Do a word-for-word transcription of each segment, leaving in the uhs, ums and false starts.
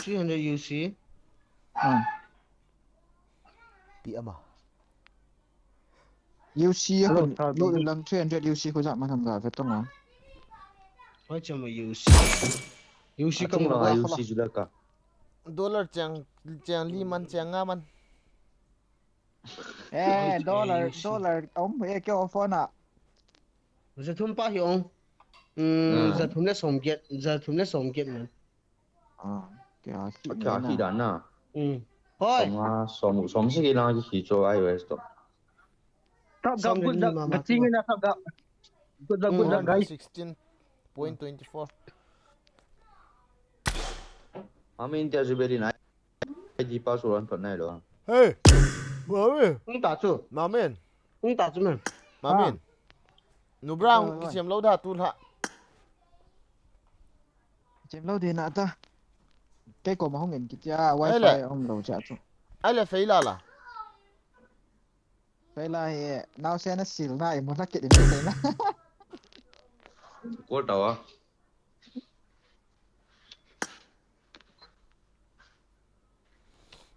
three hundred U C. Ah. Pi ama. U C Hello, kon sir. Lo lang three hundred U C ko ja man ham ga ve tong a. Hoi chama U C. U C ka Atung mo la ga U C khola. Jula ka. Dollar chang, chang li man, chang nga man. Eh, dollar, dollar. Om, eh, kyo phone a. Za thum pa hi ong. Mm, hmm. Za thum le som get, za thum le som get man. Ah, kya hi Kya na. Hi dan na. Mm. Hoi. Som nga, som, som sagi lang hi cho iOS to. Top ga, good luck. Bating na top ga. Good luck, good luck, guys. Sixteen point twenty-four. Amin tia jubeli na. Ai di pa su ran thot nai lo. Hey. Mami. Ung ta chu. Mamin. Ung ta chu man. Mamin. Ah. Nu Brown, oi, oi. Kichem lo da tu la. Kichem lo di na ta. Kei koma hung in kitia wifi om lo cha chu. Ai le fei la la. Fei la hi, nau se na sil na, i mu na kit i mu na. Call ta wa.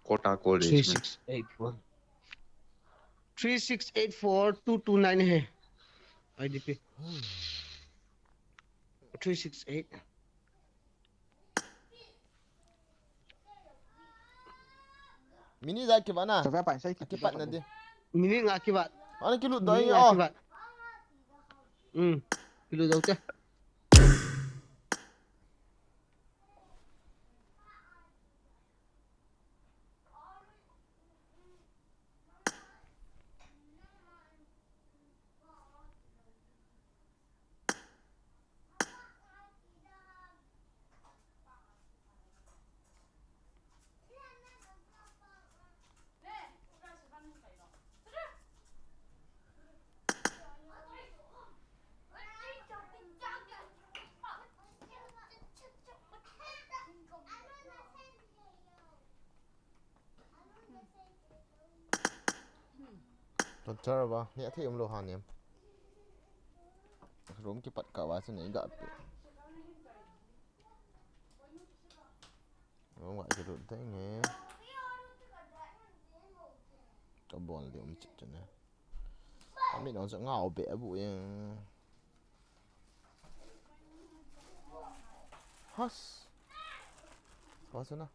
Call ta call. Three six eight four. Three six eight four two two nine hai. I D P. Three six eight. Mini ja kivat na. Sa pa sai kipat na di. Mini nga kivat. Ana kilut do. Mini nga kivat. Hmm. Kilut do te. Tonchar ba, ni athi um lo ha nem. Room kipat ka ba chu nei ga pe. Room ga kilut ding e. Ka bol di um chit chit ne. Ami nong sa nga o be bu e. Hus. Hus na.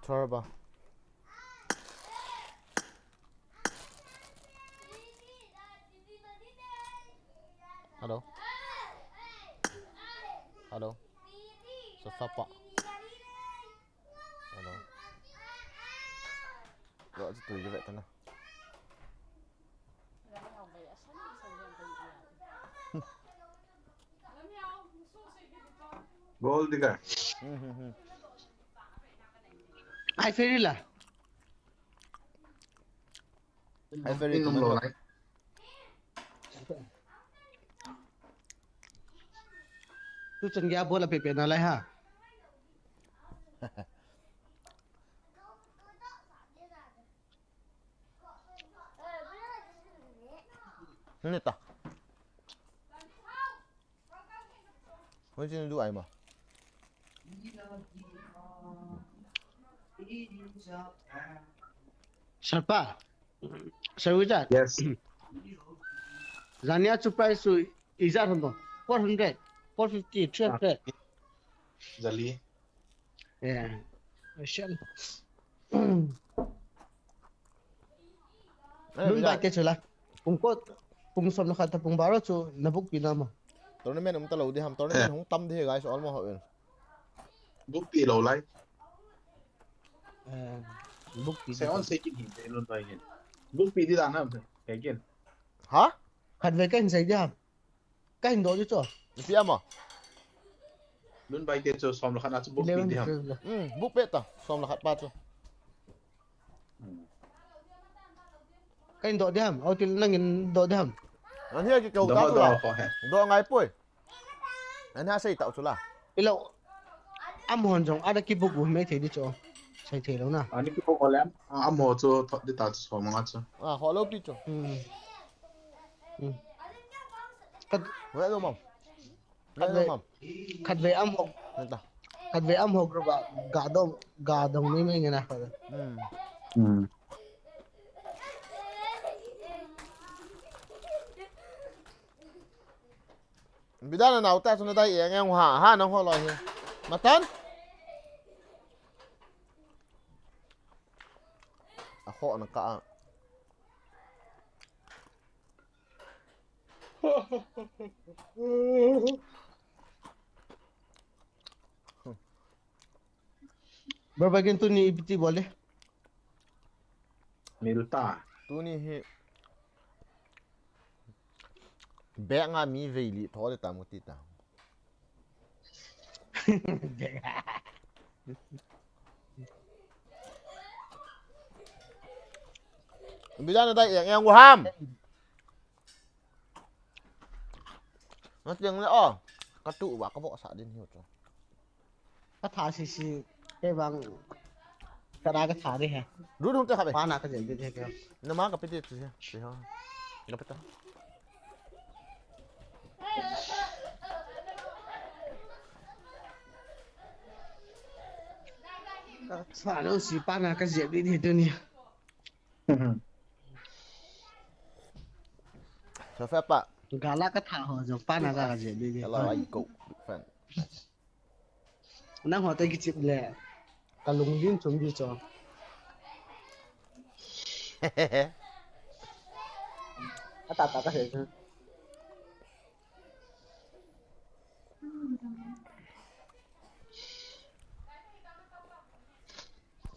Turbo. Hello. Hello. Sa sapa. Hello. Lo ati tu je vet na. Gold digger. Hmm, hmm, hmm. Ai feri la. Ai feri tu lo lai. Tu chan gya bola pepe na lai ha. Neta. Hoi chin du ai ma. Sarpa. Sarwija. Yes. Jania chu price chu ija hon do. Four hundred, four fifty, three hundred. Jali. Yeah. Asian. Lun bai te chula. Pung ko, pung som na khat ta pung baro chu na book pi na mo. Tournament um ta lo di ham, tournament hung tam di guys, almost ho. Book pi lo lai. Eh, book pi. Se on se kin hin te lun bai hin. Book pi di da na. Ke kin. Ha? Khat ve ka hin sei di ham. Ka hin do di chu. Ipi ama? Lun bai te chu som la khat na chu book pi di ham. Hmm, book pe ta. Som la khat pa chu. Ka hin do di ham. Au til nang in do di ham. An hia ki kau ta chu la. Do ngai poi. An ha sei ta chu la. Ilo. Am hon jong ada ki book u me thei di chu. Thei thei lou na. Ani ki ko ko lem. A mo chu thot di ta chu so ma chu. A ho lo pi chu. Hmm. Hmm. Kat Ve lo mom. Ve lo mom. Khatvei am hok. Ve ta. Khatvei am hok ro ba ga dong ga dong mai mai nge na. Hmm. Hmm. Bidana nau ta suna dai eng eng ha ha nang ho loi hi. Matan. A ho na ka. Bro, bakin tuni ipi ti bol le. Milta. Tuni hi bag a mi vei li tho le ta mu ti ta. Bidana dai eng eng u ham. Natiang le o. Ka tu wa ka bo sa din hiu chu. Ka tha sisi, kei vang, ka da ka tha di he. Ru dum te kha be. Pa na ka jel di he kei. Na ma ka pe ti chu he. Ti ha. Na pe ta. Ka tha lo si pa na ka jel di he tu ni. So fa pa. Gala ka tha ho jong pa na ka ka jel di he. Hello, I go. Big fan. Nang ho te kichep le. Ka lungdin chom di cho. Ata ta ka he.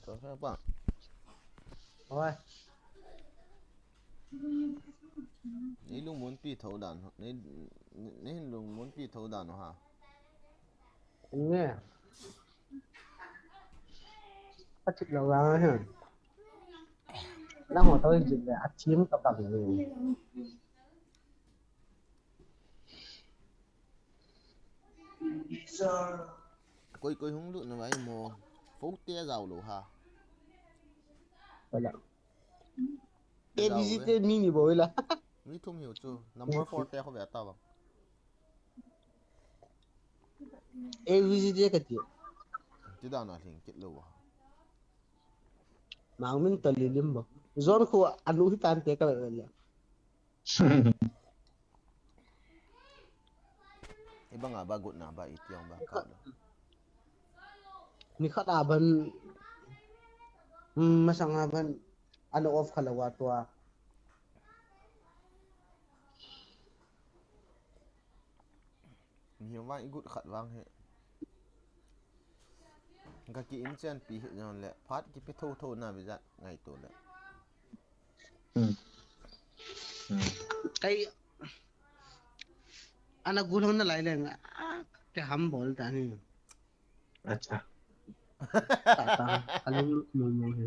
Cho sa pa. Oi. Nei lungmon pi tho dan. Nei, nei hin lungmon pi tho dan ha. Nge. Ka chip lo vang he. Nang ho to jip le a chim ka bang ni. Koi koi hung lut na vai mo. Fo te jao lo ha. Wala. Jao A B C ve. Te mi ni bo la. Mi thum hiu chu. Number four te kho ve ta bang. A V G J ka ti. Ti dan a hling kit lo a. Mangmin to lilim bo. Zon khu anu hi tan te ka le. Ibang a ba gut na ba itiang ba ka lo. Ni khat a ban, mm, masang a ban, ano off kha lo wa tua. Ni vang i gut khat vang he. Ka ki in chen pi hi jon le, phat ki pi tho tho na bi jat ngai to le. Hmm. Hmm. Kai, ana gulhang na lai le, ah, ke ham bol ta ni. Acha. Ta ta, kalu mo mo he.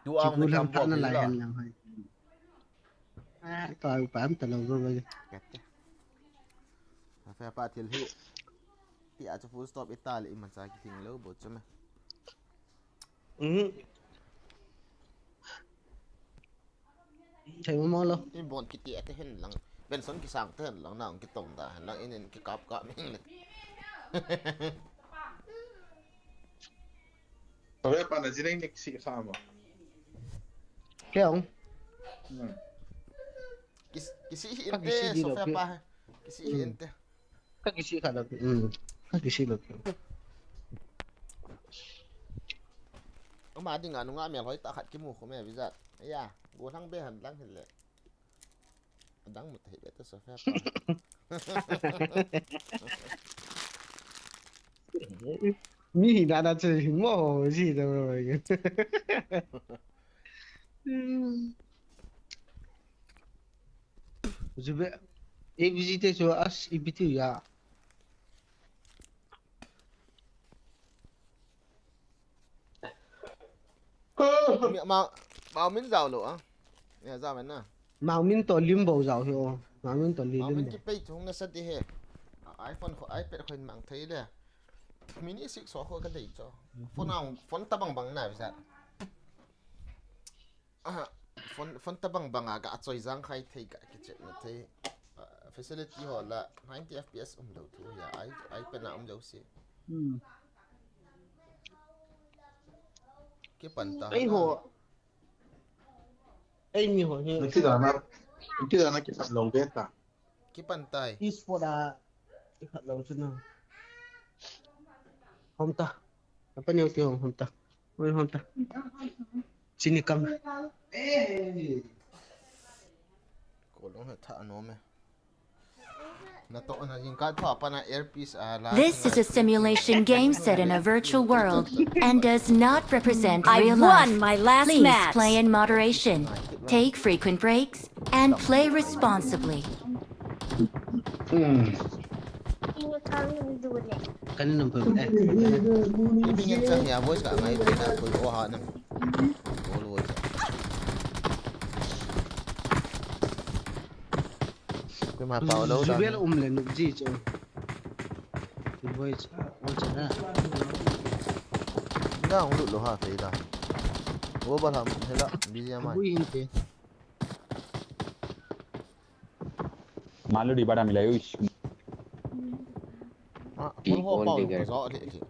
Tu ang na kam pok na lai hen lang hai. Ah, to ang pam ta lo go ba. Kati. Afa pa thil hi. Ti a chu full stop i ta le i man cha ki thing lo bo chu me. Mhm. Thei mo mo lo. In bon kiti ate hen lang. Benson kisang te hen lang nang kitong da hen lang in in kikap kap ming le. Sophia pa na jineng ni kisi kha mo. Kya hung? Hmm. Kis-, kisi hi inte, Sophia pa. Kisi hi inte. Ka kisi kha lo. Hmm. Ka kisi lo. Ama ding a nunga mel hoi ta khat kimu kho me vijat. Ya, go thang be han lang hile. Adang mu thei be ta Sophia pa. Mi hi na na che hi mo ho ji da ro. Zube, A B C te chu as ipi ti ya. Mi, ma, ma min jao lo a. Ya jao men na. Ma min to lim bo jao hi o. Ma min to li lim bo. Ma min ki pei chung na sa ti he. iPhone kho, iPad kho in mang thei le. Mini six so ho ka dei cho. Phone ang, phone tabang bang na bisa. Ah, phone, phone tabang bang a ka choi jang khai thei ka kichep na thei. Ah, facility ho la ninety F P S um dou thu ya, ai, ai pe na um dou si. Hmm. Kipan ta. Ei ho. Ei mi ho hi. Nanti dana, nanti dana kita long beta. Kipan tai. Esport a, ikhat lou chu na. Hom ta. Apa ni uti hom, hom ta. Oi, hom ta. Sini kam. Ko long ha tha no me. Na to na jing ka tho pa na earpiece a la. This is a simulation game set in a virtual world and does not represent real life. I won my last match. Please play in moderation. Take frequent breaks. And play responsibly. Hmm. Kani nung pwe, eh. Ipi ngen chang ya voice ka ngai pwe na pwe o ha nam. O lo cha. Pwe ma pa o lo da. Jubel um le nuk ji cho. Pwe cha, o cha na. Na ung lo ha te da. O ba ham hela bi ya mai. Bui hin te. Malu di bada milai, uish. Ah, People pun ho pau bigger. Ko zo le le.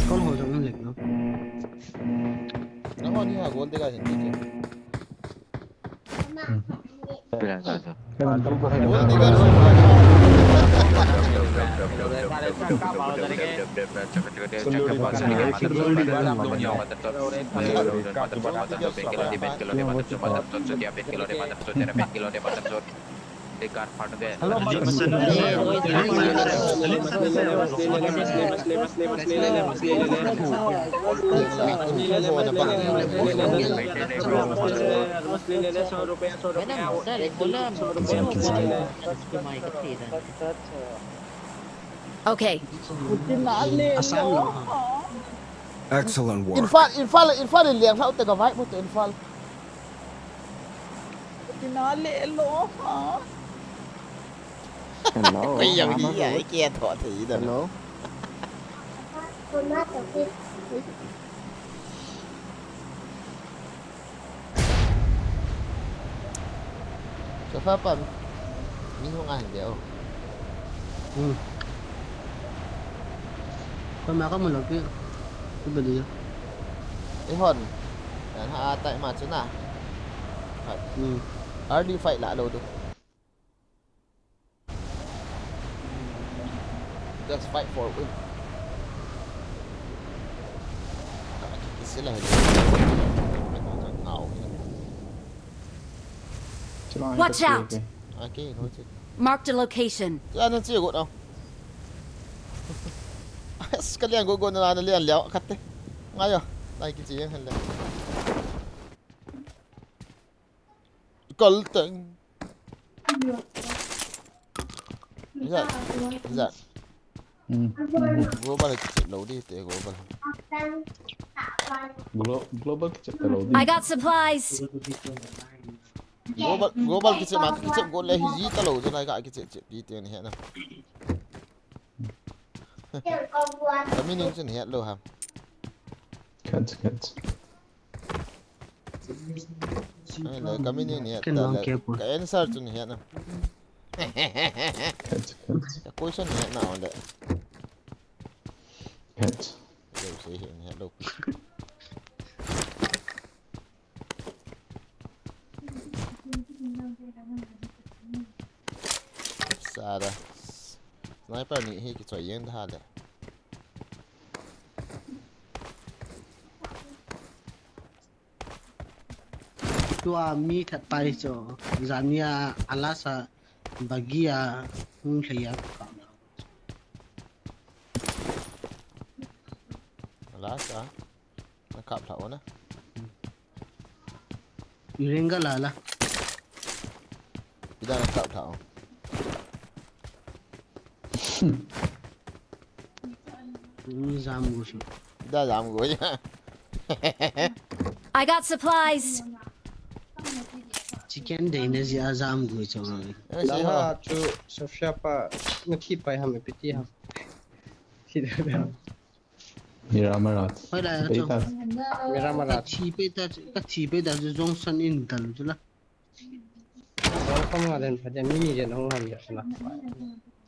Kol ho jong lek no. Na ho ni ha gol de ga hin de. Pila sa sa. Gol de ga. Hello, Madam, sir, एक बोला, sir, उसकी माइक अच्छी है। Okay. Assam lo. Excellent work. Imphal, Imphal, Imphal in leng hlau te ka vai mo te Imphal. Tina le lo ha. Hello. Koi yang hi ya ke tho thei da. Hello. Sofa pa mi hung a hin deu. Hmm. Ko ma ka mu lo ki. Ki ba dia. Eh hon. Dan ha tai ma chu na. Hmm. Early fight la lo du. Just fight for win. Sila. Watch out! Okay, no check. Marked a location. Ya na check go now. As kalian go go na na lian liao kate. Ngayo. Lai ki check han le. Kalteng. Izat. Izat. Hmm. Global kichep lou di te global. Glo-, global kichep lou di. I got supplies. Global, global kichep ma kichep go le hi ji ta lou jona ka kichep chep di te ni he na. Kami ning chen het lou ham. Kat, kat. Ai, le, kami ni ni ta le. Ka answer chu ni hian a. Ka question ni hian a le. Yo, sei hian hian lo. Sara. Sniper ni hi kichoi yeng da le. Tua mi khat pai chu, zania alasa bagia hung thei a. Alasa, na kap thau na. Irenga lala. Ida na kap thau. Ni jam go su. Da jam go ya. I got supplies. Chi Ken dei na zia jam gui chang. Eh, si ha. Chu Sofia pa na thi pai ham, piti ham. Thi da. Mira Marat. Hoi la, pei ta. Mira Marat. Ka thi pei ta, ka thi pei ta chu Johnson in tal chu la.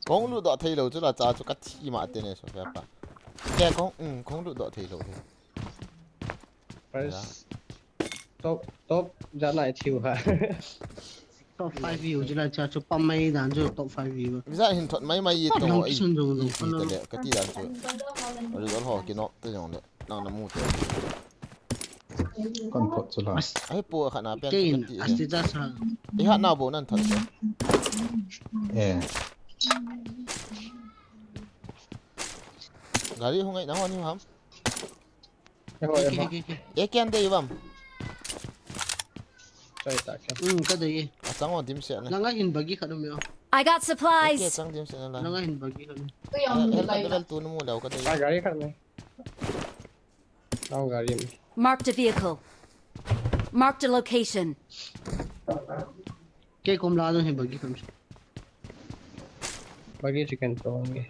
Kong lut doh thei lou chu la cha chu ka thi ma te ne Sofia pa. Ke kong, um, kong lut doh thei lou he. First. Top, top, ja nai thiu ha. Top five view chu la cha chu pa mai dan chu top five view. Visa hin thot mai mai ye to. Ai, kisun jong jong. Ka ti dan chu. Result ho ki nok te jong le. Nang na mu te. Kan thot chu la. Ai po kha na pen. Asti ja sa. I ha na bo nan thot. Eh. Gari hung ai na ho ni ham. Ke, ke, ke, ke. Ye kian dei bam. Choi ta ke. Hmm, ka dei. Achang o dim se na. Langa hin bagi khat um yo. I got supplies. Ke chang dim se na la. Langa hin bagi khat um. Helmet level two nu mu leu ka dei. Ah, gari khat me. Lang gari me. Marked a vehicle. Marked a location. Ke kom la dong hin bagi khat um. Bagi chicken to nge.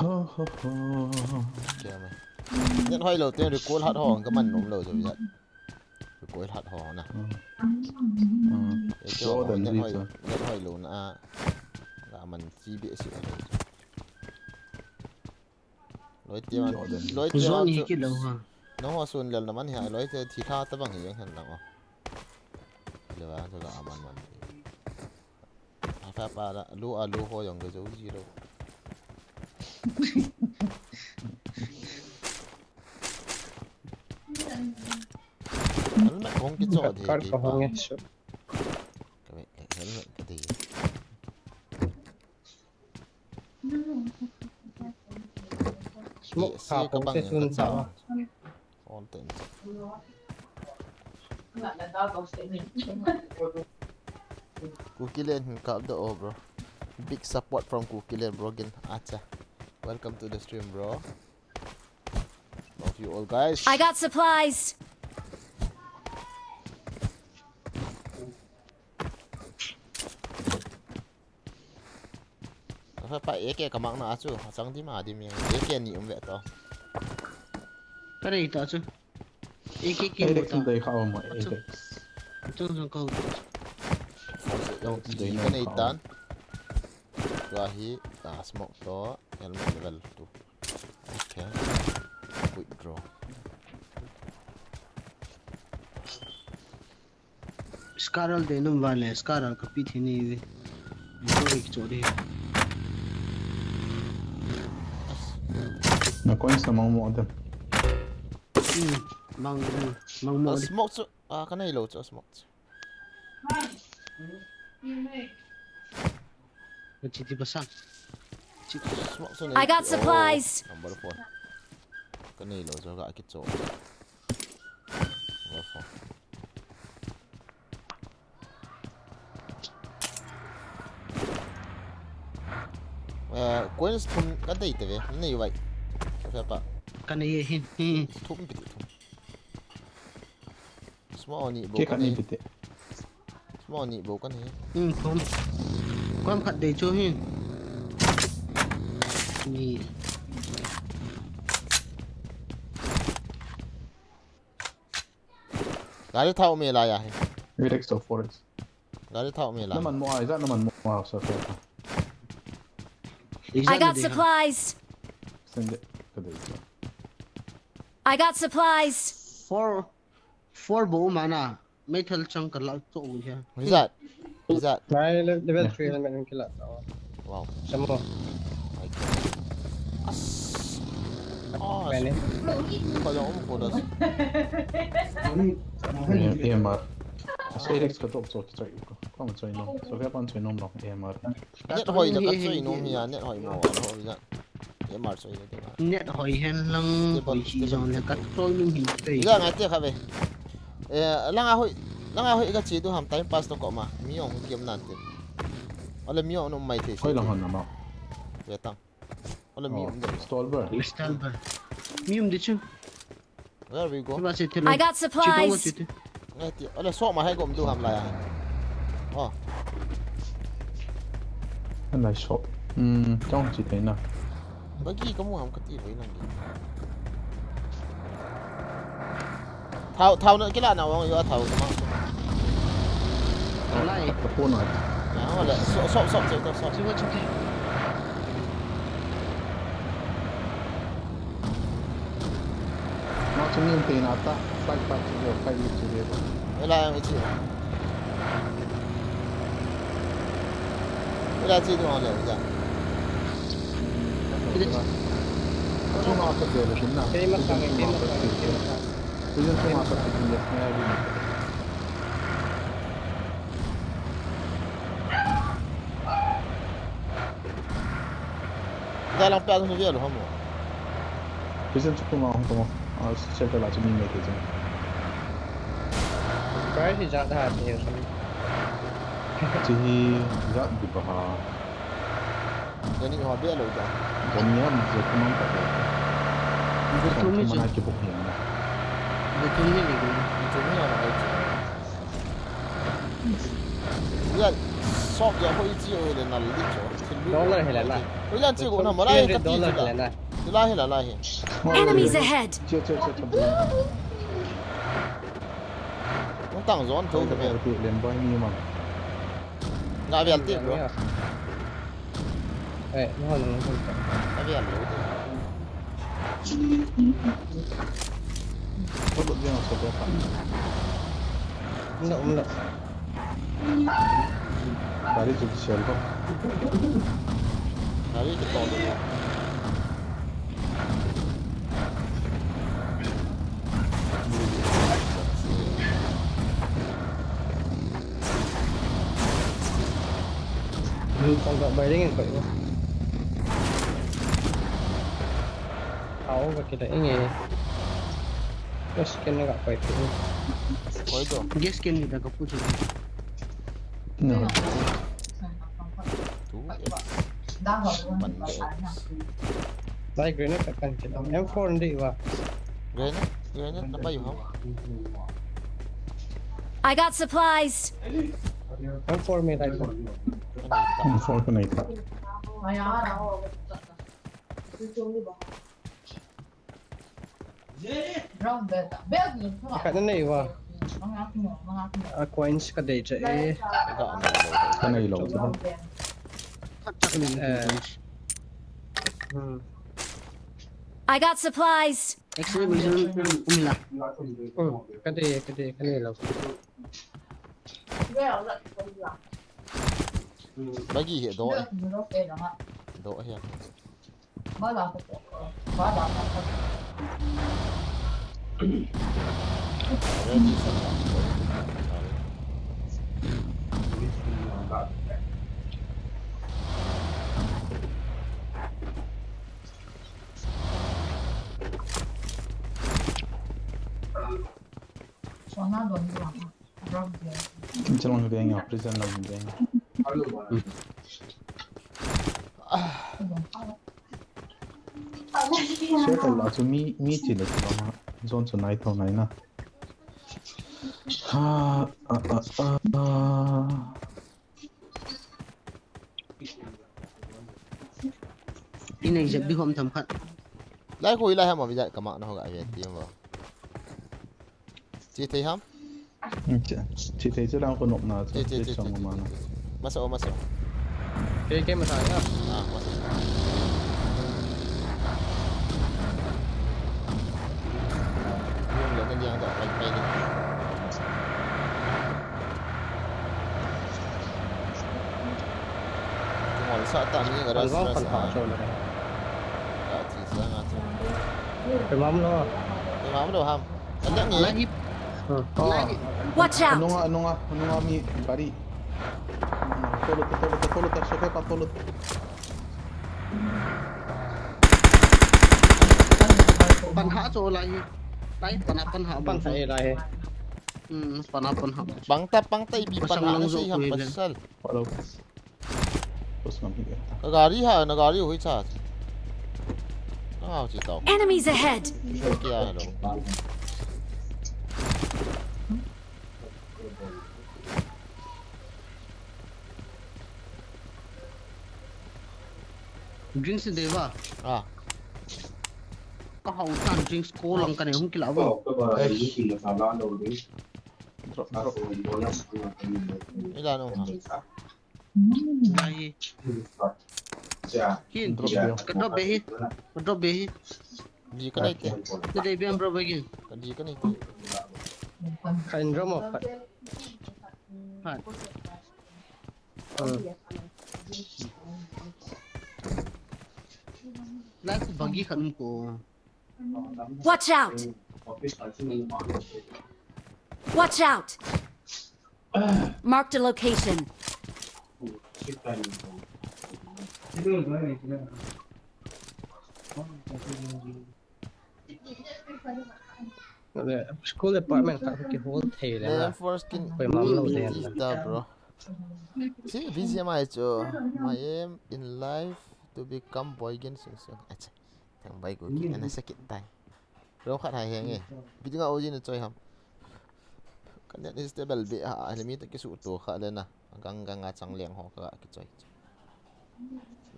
Ho, ho, ho. Net hoi lou te recall hat ho ka man nom lou chu ya. Recall hat ho na. Hmm. Hmm. Net hoi, net hoi lou na. Ka man chi be si. Loi te man, loi te man chu. Nangho sun lel na man hi, loi te thi tha ta bang hi jeng hen lang o. Le ba chu la man man. A fa pa la, lu a lu ho jong ke jo ji lo. Helmet kong ki cho di. Kar ka hong e su. Ka me, helmet ka di. Smoke ka bang ka cha. On ten. Kukiland hin kap do o, bro. Big support from Kukiland, bro. Gin acha. Welcome to the stream, bro. Love you all, guys. I got supplies. Apa pa A K ka mang na chu, achang di ma di mi. A K ni um ve to. Ka nei ta chu. A K ki mu ta. Dei kha um A K. Chung chung ko. Dei ka nei tan. Tua hi, ah, smoke to, helmet level two. Okay. Withdraw. Scarral de num vale, Scarral ka pi thi ni ve. Ni ko ri ki cho de. Na coins na mang mo de. Hmm, mang, mang mo de. Smoke chu, ah, ka nei lou chu smoke chu. Ka chi ti pasang. Chi. Smoke chu nei. I got supplies. Number four. Ka nei lou chu ka ki cho. Number four. Eh, coins thum ka dei te ve, nei vai. Ka pa. Ka nei hin. Hmm. Thum pi thum. Small ni bo ka nei. Small ni bo ka nei. Hmm, thum. Kom khat dei chu hin. Ni. Gari thau me la ya he. Rex to forest. Gari thau me la. Naman mo ai, za naman mo ai, sa ka. I got supplies. Send it. Ka dei. I got supplies. Four, four bo mana. Metal chang ka la to ya. Is that? Is that? Nai le-, level three helmet in kila. Wow. Samo. As. Ah, mane. Ko jong um ko das. A M R. As Alex ka top so ki choi ko. Ko ma choi nom. So ka pan choi nom lo A M R. Net hoi da ka choi nom ya, net hoi mo. Hoi da. A M R choi da. Net hoi hen lang, hoi hi jong le ka choi nom hi te. Ila ngai te kha ve. Eh, langa hoi, langa hoi ka chi du ham time pass to ko ma. Mi ong kem nan te. Ole mi ong no mai te. Hoi lang hon na ma. Ve tang. Ole mi um de. Stolber. Stolber. Mi um de chu. Where we go? Ba se thelo. I got supplies. Ngai ti. Ole so ma hai gom du ham la ya. Oh. Anai so. Hmm, chong chi te na. Bagi ka mu ham ka ti vai lang. Thao, thao na kila na wang yo thao ka ma. Lai. Ka phone na. Ya, ole. So, so, so, so, so. Chu chu. Machu min pe na ta, fight, fight, fight, fight, fight. Ela yang ichi. Ela chi tu le ja. Chuma ka pe le na. Kei ma sang, kei ma sang, kei ma sang. Prison chuma ka pe le na. Jalang pya tu ni lo hamo. Prison chu kuma hung tamo. Ah, shelter la chu mi mai ke chu. Kai hi ja da ha ni. Chi hi ja di ba ha. Jani ho be lo ja. Jani am je kuma ta. Betul ni mana ki buk ni. Betul ni ni. Betul ni ana kai chu. Yan, sok ya ho ichi o le nal di cho. Dollar hi la la. O yan chi ko na mara ka ti dollar hi la la. Ti la hi la la hi. Enemies ahead. Che, che, che, che. Hung tang zon tho ka ve. Ti len bai ni ma. Nga ve ti bro. Eh, no, no, no. Nga ve lo. Ko lo dia so ko. Umlo, umlo. Gari chu sel ko. Gari chu to. Lu tong ka bai ring ko. Au ka kita inge. Gas can ka pai tu. Koi to. Gas can ni da ka pu chu. No. Tu. Ban de. Lai grenade ka kan kita. M four ndi wa. Grenade, grenade na pai ho. I got supplies. M four me lai. M four ka nai ta. Khat na nei uva. A coins ka dei cha e. Ka nei lou. Khat chak nei. Eh. Hmm. I got supplies. Extra vision umla. Hmm. Ka dei, ka dei, ka nei lou. Bagi hi do e. Do hi. Chalong deng ya, prison lang deng. Shelter la chu mi, mi chi le chu ma. Zone chu nai tho nai na. Ha, a, a, a, a. Inei jep di hom tham khat. Lai khu ilai ham a vijat kama na ho ga ve ti mo. Chi thei ham? Chi, chi thei chu lang ko nok na chu. Chi, chi, chi, chi, chi, chi. Masa o, masa. Ke, ke masa ya. Ah, masa. Yung le kan yang da pai pai ni. Ngol sa ta mi ga ras ras. Ka thi sa nga chu. Pe mam lo. Pe mam lo ham. Kan dang nge. Lahi. Oh. Lahi. Watch out. Nunga, nunga, nunga mi gari. Tolo, tolo, tolo, tolo, tolo, sofe pa tolo. Pan ha cho lahi. Tai, pan ha, pan ha, pan ha, eh, lahi. Hmm, pan ha, pan ha. Bang ta, bang ta, ipi pan ha, lang si ham pasal. Hello. Bus ngam hi ta. Ka gari ha, na gari hoi cha. Nang au chi tau. Enemies ahead! Kia hello. Drinks dei ba? Ah. Ka hau tan drinks ko lang ka ne hung kila ba. Drop, drop. Ila no ha. Dai. Kin. Drop dia. Ka drop be hi. Ka drop be hi. Di ka nai te. Ka dei be am drop be kin. Ka di ka nai te. Ka in drop mo. Pat. Lai ku bagi khat um ko. Watch out! Watch out! Marked a location. School department khat ki hold thei le na. Force kin. Koi mam lo de. Bro. See, B G M I chu, my aim in life to become boy gen sing sing. Acha. Thang bai ko ki ana sakit tai. Ro khat hai henge. Bidinga oji na choi ham. Ka net stable be ha, ani mi ta kisu to kha le na. Gang gang a chang leng ho ka kichoi.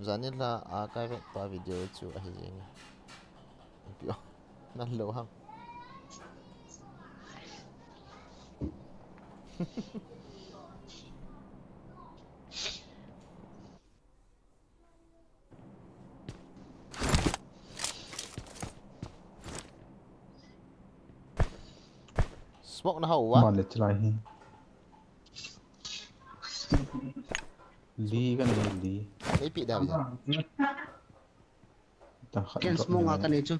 Janit la archive pa video chu ahi jeng. Pio. Nan lo ham. Smoke na hau wa. Ba le chalai hi. Li ka nei li. Ei pi da. Ken smoke nga ka nei chu.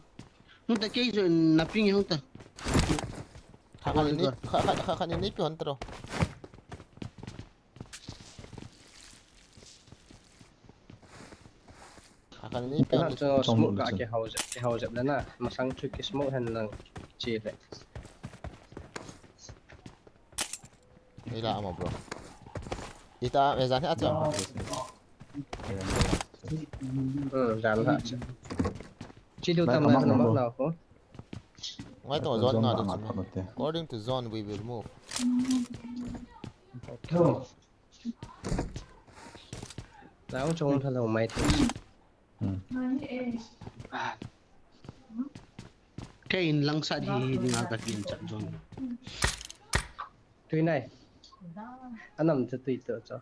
Hung ta kei chu na ping hung ta. Kha kha ni, kha kha kha ni nei pi hon tro. Kha kha ni pi hon. Smoke ka ke hau jep, ke hau jep le na. Masang chu ke smoke hen lang chi le. Ila ama bro. Ita, eh, jan ha cha. Hmm, jan ha cha. Chi du tam na ma na ko. Ngai to zone nga du. According to zone, we will move. Okay. Lau chong tha lo mai the. Hmm. Kei in lang sat hi, hi dinga ka kin chat zone. Tui nai. Anam te tui to cho.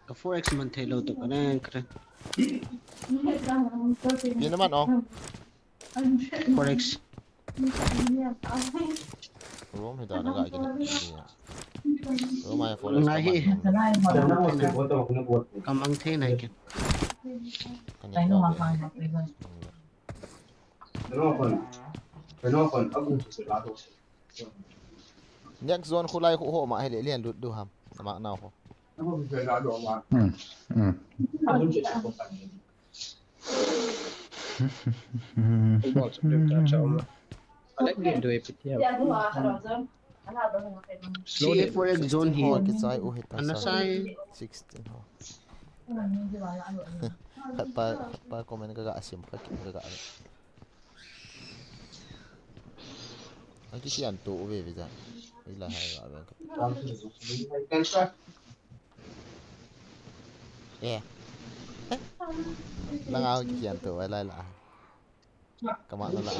Ka four X man thei lo to ka nang kre. Pin man ong. Four X. Room hi da na ga kina. Room ai four X. Ngai hi. Ka mang thei nai ken. Ka ni ko. Next zone khu lai khu ho ma hi le lian lut du ham. Sama nau ho. Hmm. Hmm. Bol sa plim ta cha um. Alek ni doi piti ha. Slowly. C four X zone hi. Kichai u hi ta. Ana sa sai. Sixteen ho. Khat pa, khat pa comment ka ga sim khat ka ga. Aki sian tu u ve ve ja. Ila hai ga ve. Eh. Nang au kian to lai la. Kama la la.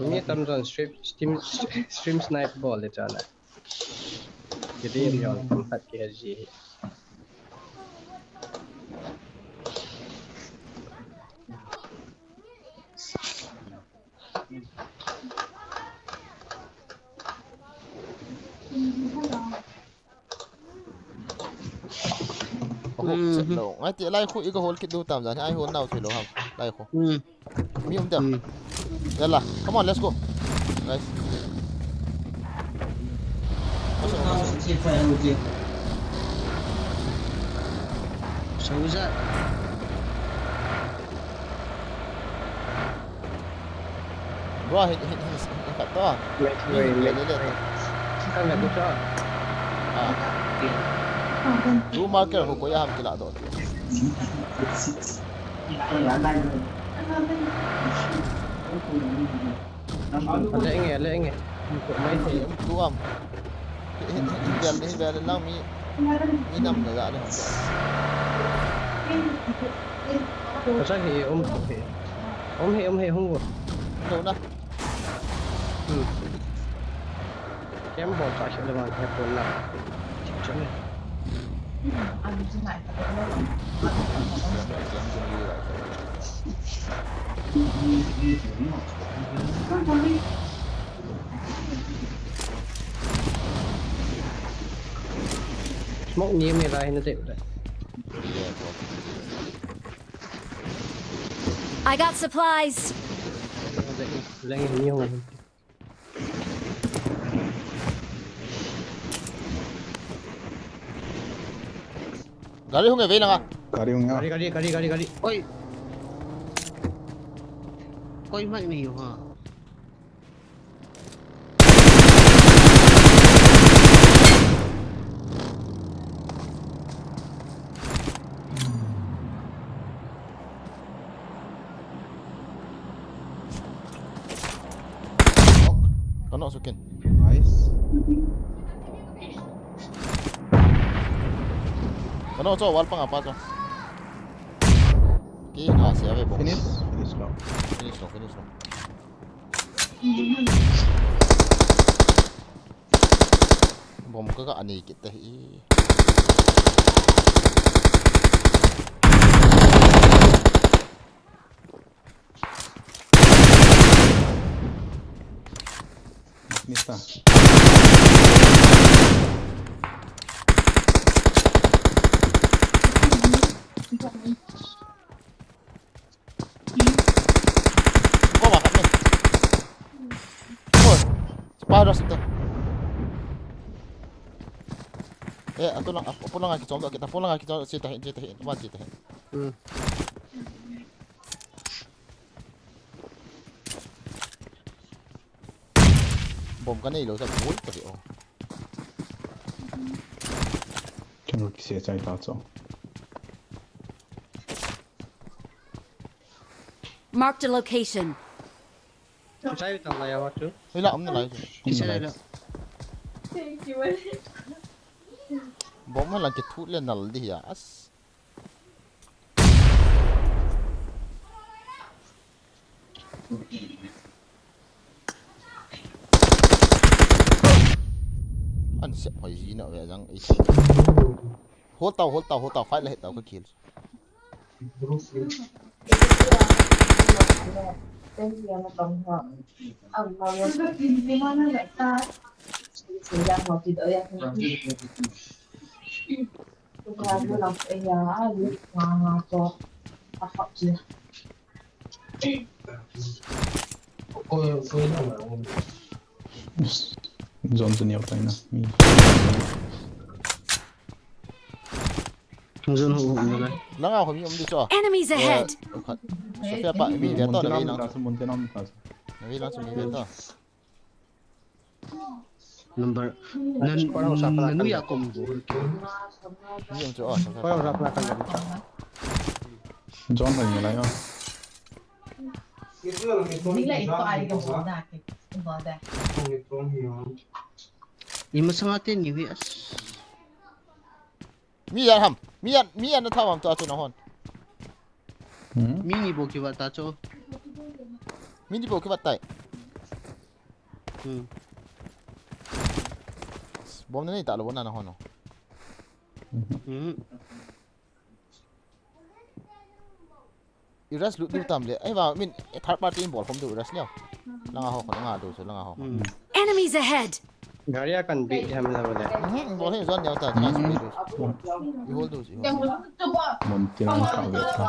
Ni tam zone stream, stream, stream snipe bol le chana. Kiti yon kam hat ke ji. Oho, hmm, set lo. Ngai ti lai khu i ka hol kit du tam jan. Ai hol nau thei lo ham. Lai khu. Hmm. Mi um tam. Hmm. Yalla, come on, let's go. Guys. Soldier. Bro, hin, hin, hin, hin khat to. Wait, wait, wait, wait. Kan na ku to. Ah. Tu marker ko koi ham kila do. Leng e, leng e. Tuam. Hi, hi, hi, hi, vel lang mi, mi nam na da le. Asa hi, um, hi. Um, hi, um, hi, hung. Lo na. Hmm. Kem bol ta shi le man he pon la. Chale. Smoke ni me la hin te. I got supplies. Leng ni hung. Gari hung e, vei langa. Gari hung e. Gari, gari, gari, gari, gari. Oi. Koi mai ni ha. Knock. Kano sukin. Nice. Kano cho wall panga pa cho. Ki nga se ave box. Finish, finish lo. Finish lo, finish lo. Bomb ka ka ani kit hi. Nista. Ko ba khat ne. Ko. Spy rush ito. Eh, ato lang, apo lang akichom, akita, apo lang akichom, chita hin, chita hin, ma chita hin. Hmm. Bomb ka nei lou, sa bol ka di, oh. Keng kise chai ta cho. Marked a location. Chai ta la ya wa chu. Hei la, um na lai chu. Kise la. Bomb la kithut le nal di ya. As. An sep hoi ji na ve jang i. Hold tau, hold tau, hold tau, fight la het tau ka kill. Zone chu neo tai na. Mi. Zone ho, ho, ho. Langa ho mi um di chu. Enemies ahead. Eh, khat. Sophia pa, mi ve to na ve lang. Mun te nam ta. Na ve lang chu mi ve to. Number, nan, nanu ya kom bo. Mi um chu, oh, Sophia pa. Zone ho mi lai, oh. Ima sanga te ni wi as. Mi yan ham. Mi yan, mi yan na thawam to atu na hon. Hmm? Mi ni bo ki wa ta cho. Mi ni bo ki wa tai. Hmm. Bomb na nei ta lo na na hon. Hmm. I rush lut diu tam le. Ei va, min, third party in bol khom diu rush leo. Langa ho, langa diu, langa ho. Hmm. Enemies ahead! Gari a kan bi jam la le. Hmm, bol hi zone neo ta, chance bi diu. I hold diu, i hold. Mon tin an ka ve ta.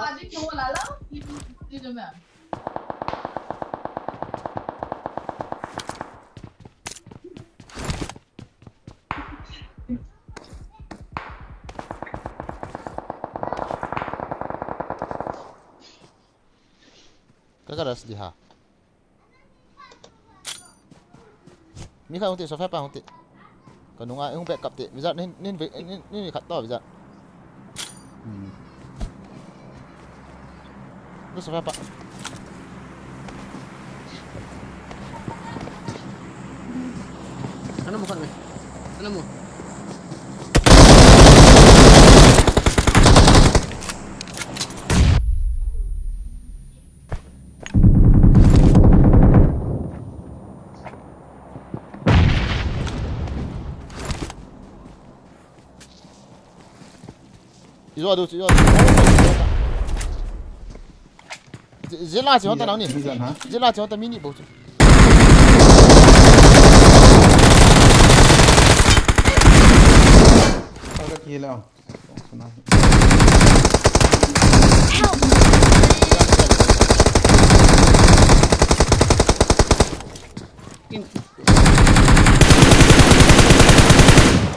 Ka ka rush di ha. Mi khat hung ti, Sophia pa hung ti. Ka nunga hung back up ti. Wizard nin, nin, nin, nin khat to Wizard. Hmm. Ano sa pa? Ano mo kami? Ano mo? Izo adu, izo adu. Zila chi hota nang ni. Zila chi hota mini bo chu. Help!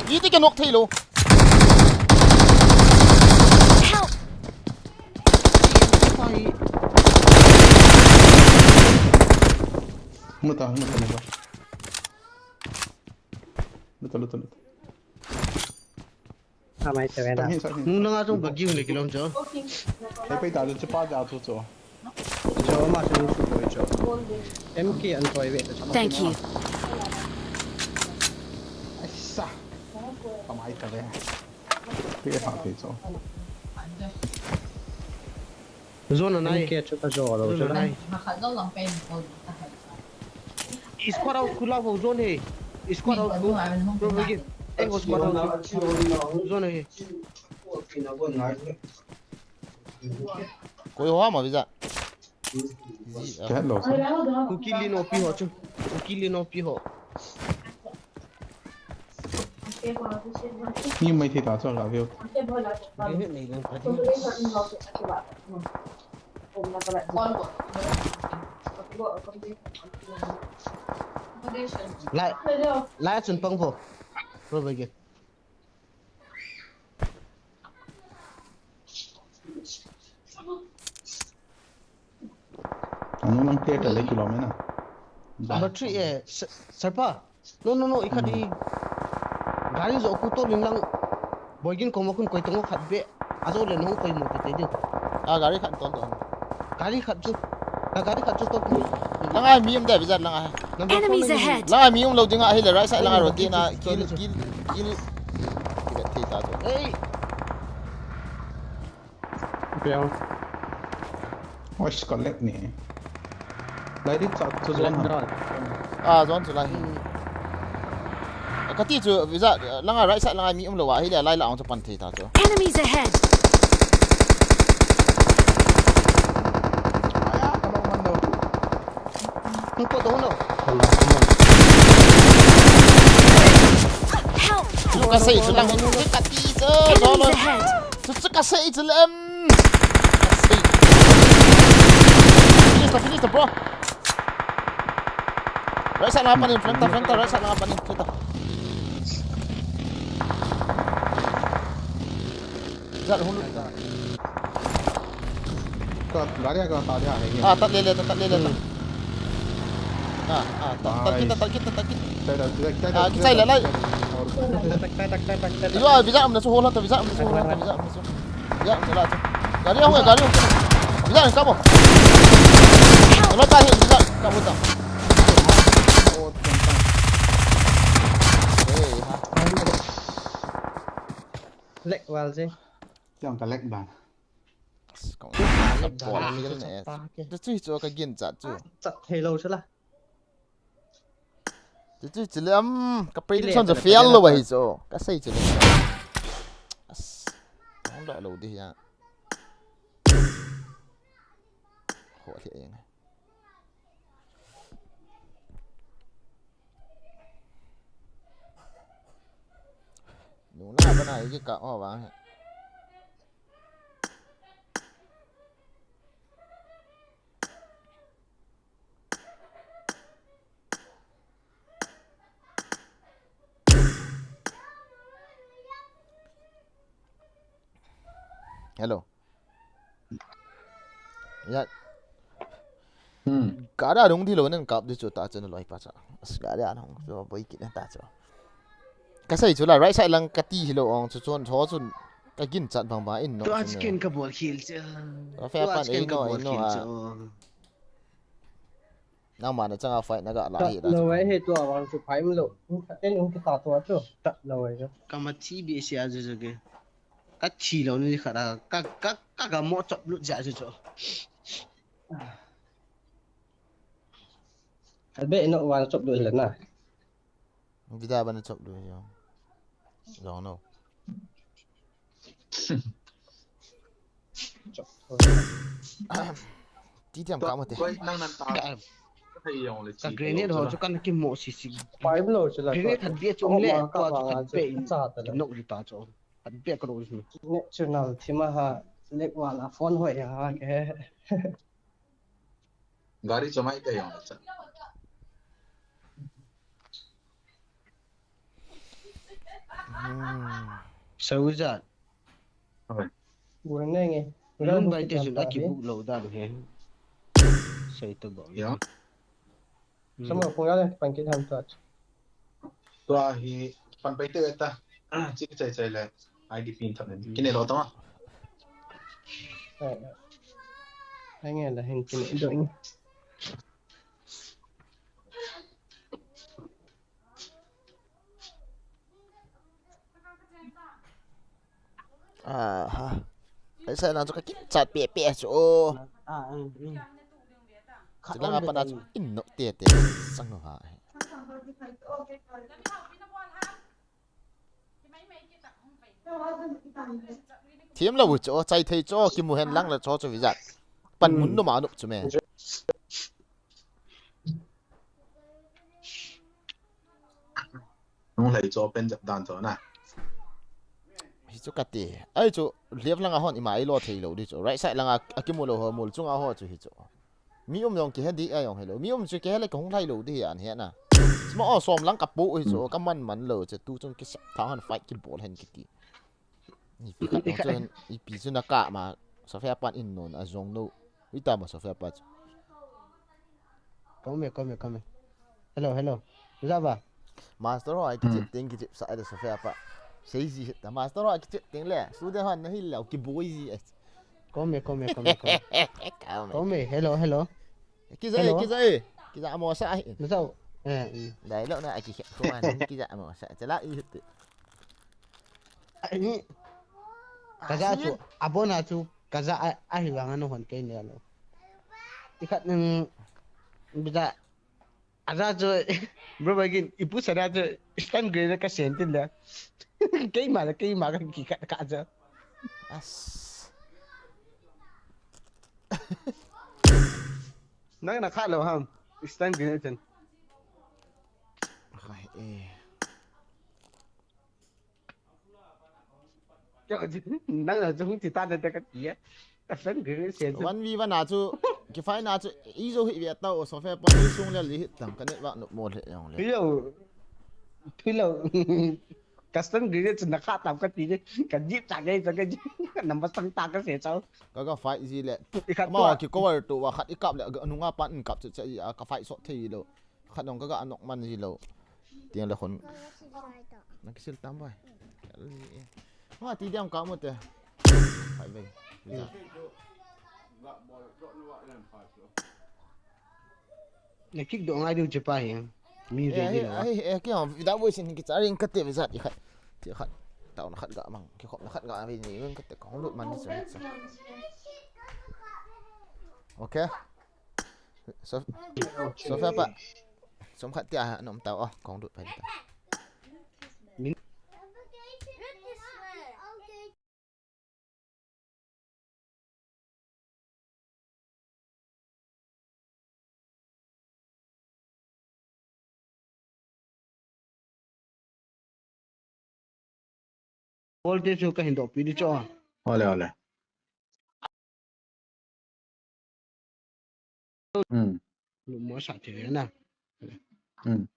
Iti ka nok thei lo. Help! Muta, muta, muta. Luta, luta, luta. Amai tawena. Nung nang atung bagi ung le kilom cho. Ei pei ta chu pa ja chu cho. Cho ma chu su koi cho. M K an koi ve. Thank you. Aisa. Amai tawena. Pe ha pe cho. Zone anai. Zone anai. Squad out kula ho zone he. Squad out ku. Bro, bro, ke. Eh, ho squad out ku. Zone he. Koi ho ma visa. Hello. Ku kill in O P ho chu. Ku kill in O P ho. Mi mai thei ta chu la veu. Lai, lai chun pang vo. Ro bagi. Anu nang te ta le kilom na. Number three, eh, Sir, Sir pa. No, no, no, ikhat i. Gari jo ku tol in lang. Boigin koma khun koi tong khat be. Ajo le nong koi mo te te diu. A gari khat tol tol. Gari khat chu. Na gari khat chu tol tol. Langa mi um de bizat langa. Enemies ahead. Langa mi um lo dinga hile right side langa roti na kill kill kill. Kill thei ta chu. Ei. Piang. Oish, ka lag ni. Lai di chat chu zone ha. Ah, zone chu lai hi. Ka ti chu visa langa right side langa mi um lo a hile lai la ong chu pan thei ta chu. Enemies ahead. Aya, ka bang man lo. Hung pot hung lo. Help! Chu ka sei chu lang, chu ka ti chu, Enemies ahead! Chu chu ka sei chu lem. Ka sei. Finish ta, finish ta, bro. Right side na panin, flank ta, flank ta, right side na panin, flank ta. Jat hung lut. Ka gari ka ta dia hai. Ah, tat le le, tat, tat le le, tat. Ah, ah, tat, tat kit, tat kit, tat kit. Chai da, chai da, chai da. Ah, kichai le lai. Aur tak, tak, tak, tak, tak. Iwa, visa amna chu hol ta, visa amna chu hol ta, visa amna chu. Visa amna la chu. Gari hung, gari hung. Visa ka bo. Lo ta hi, visa ka bo ta. Oh, thank you. Hey, ha. Lag wal je. Jong ka lag ban. Kong sa bol mi le ne. Chu chu chu ka gin chat chu. Chat thei lo chu la. Chu chu chu le am ka prediction chu fail lo ba hi chu. Ka sei chu le. As. Hong lo lo di ya. Ho le eng. Nung na bana igi ka o bang he. Hello. Ya. Hmm. Gari a rung di lo nen kap di chu ta chen loi pa cha. As gari a rung chu boi kit na ta chu. Ka sei chu la right side lang ka ti hi lo ong chu chon cho chun. Ka ginchat bang bang in no. Tua chu ken ka bol khel che. Ka fe pan ei no ei no a. Nangma na changa fight na ga la hi la. Lo ai he tua wang chu phai lo. Ten ung kita tua chu. Ta lo ai chu. Ka ma thi bi sia ju ju ke. Ka thi lo ni kha da. Ka ka ka ka mo chop lut ja ju chu. Albe no wang chop lut la na. Vida bana chop du yo. Jong no. Ti tiam ka mate. Koi nang nan ta. Ka thei jong le ka chi grenade ho chu kan ki mo si si. Five lo chu la. Grenade that bia chu le to chu that be in. Cha ta la. No ri ta chu. That bia ka ro ni. Ne channel thima ha. Lek wala phone hoi ha ke. Gari chomai ka jong cha. Hmm. Saujat. Oi. Buran nge. Lun bai te jun aki buk lo dan he. Sai to ba. Ya. Hmm. Sama phone ga le pan ki tham ta. Tua hi pan pai te ta. Chi chai chai le. I D pin tham ne. Kine lo ta ma. Ai, ai. Ai nge la hin kine do. Aha. Ai sai lang chu ka kichat pe pe chu. Ah, ah, ah. Chu langa pat a chu in no te te sang ha. Thiam lo chu, chai thei chu, kimu hen lang le chu chu vijat. Pan mun no ma no chu me. Nung lei chu pen jap dan chu na. Hi chu kati. Ai chu left langa hon ima i lo thei lo di chu. Right side langa akimu lo ho mol chunga ho chu hi chu. Mi um jong kihe di a jong hello. Mi um chu kihe le ka hung lhai lo di hi an he na. Sma o som lang ka pu hi chu ka man man lo chu tu chun ki sa tha han fight ki bol hen ki ti. Ipi khat jong chu hen ipi chu na ka ma Sophia pan in non a jong no. Ui ta ma Sophia pa chu. Kome, kome, kome. Hello, hello. Java. Master ho ai kichep teng kichep sa ai da Sophia pa. Sei ji ta master ho ai kichep teng le. Student hon na hil le ki boi ji ai. Kome, kome, kome, kome. Kome. Kome, hello, hello. Kiza ai, kiza ai. Kiza mo sa ai. Zau. Eh, eh. Dai lo na ai ki ko an kiza mo sa. Chala i hit. Ai ni. Kaza chu abona chu kaza ai ai wanga no hon ke ne lo. Ikhat nang biza Aja chu, bro, bagin, ipu sana chu, stun grenade ka sen tin la. Keima la, keima ka ki ka, ka aja. As. Nang na kha lo ham, stun grenade chen. Khai, eh. Nang la jong ti ta na ta ka ti ya. Ka friend group se. One v one a chu, ki fight na chu, i jo hi ve ta o Sophia pa i sung le li hi tam ka network no mo le jong le. Hello. Hello. Custom grenade chu na kha tam ka ti le. Ka jip ta ngai ta ka jip. Number sang ta ka se chao. Ka ka fight ji le. I khat ma tua. Ki cover to wa khat i kap le, nunga pan in kap chu che i a ka fight so thei lo. Khat nong ka ga nok man ji lo. Tiang le khon. Na kisil tam bai. Ma ti diam ka mo te. Hai bai. Na kick do ngai diu che pa hi. Mi ve di lo. Ai, eh, ki hom, da bo sin ki charing ka te ve zat i khat. Ti khat. Tau na khat ga mang. Ki khop na khat ga ve ni, ka te kong lut man ni sa. Okay. So, Sophia pa. Som khat tia nom tau o, kong lut pai ta. Voltage chu ka hin doh pi di chu. Ole, ole. Hmm. Mo sa thei na. Hmm.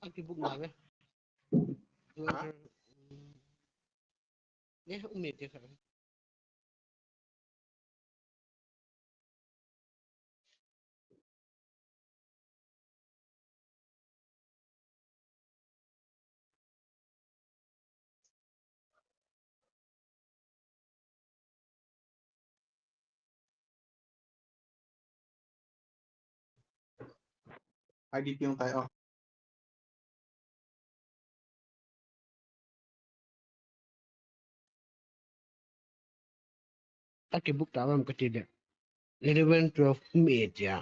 Aki book na ve. Ha? Ne, um e te kha. Ai di piong tai o. Aki book ta vam kati de. Eleven, twelve, um e tia.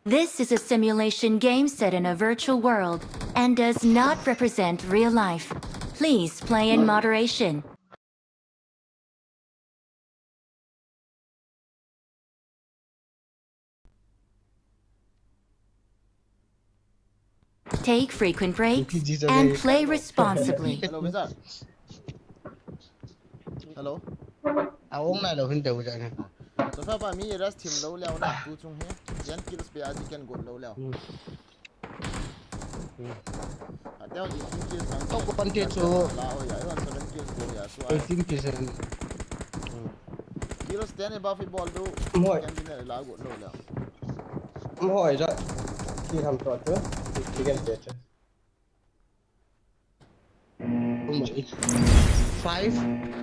This is a simulation game set in a virtual world and does not represent real life. Please play in moderation. Take frequent breaks and play responsibly. Hello, Wizard. Hello. A ong nai lou hin teu ja ne. So far pa mi rush thim lou leu na tu chung hi. Jan kills pe a ji ken got lou leu. Hmm. Hmm. A teu eighteen kills ang. Tok ko pan te chu. La o ya, eighteen kills go ya. So eighteen kills. Hmm. Kills ten above bol du. Moi. Ken din la got lou leu. Moi ja. Ki ham to tu. Ki ken te chu. Oh my. Five,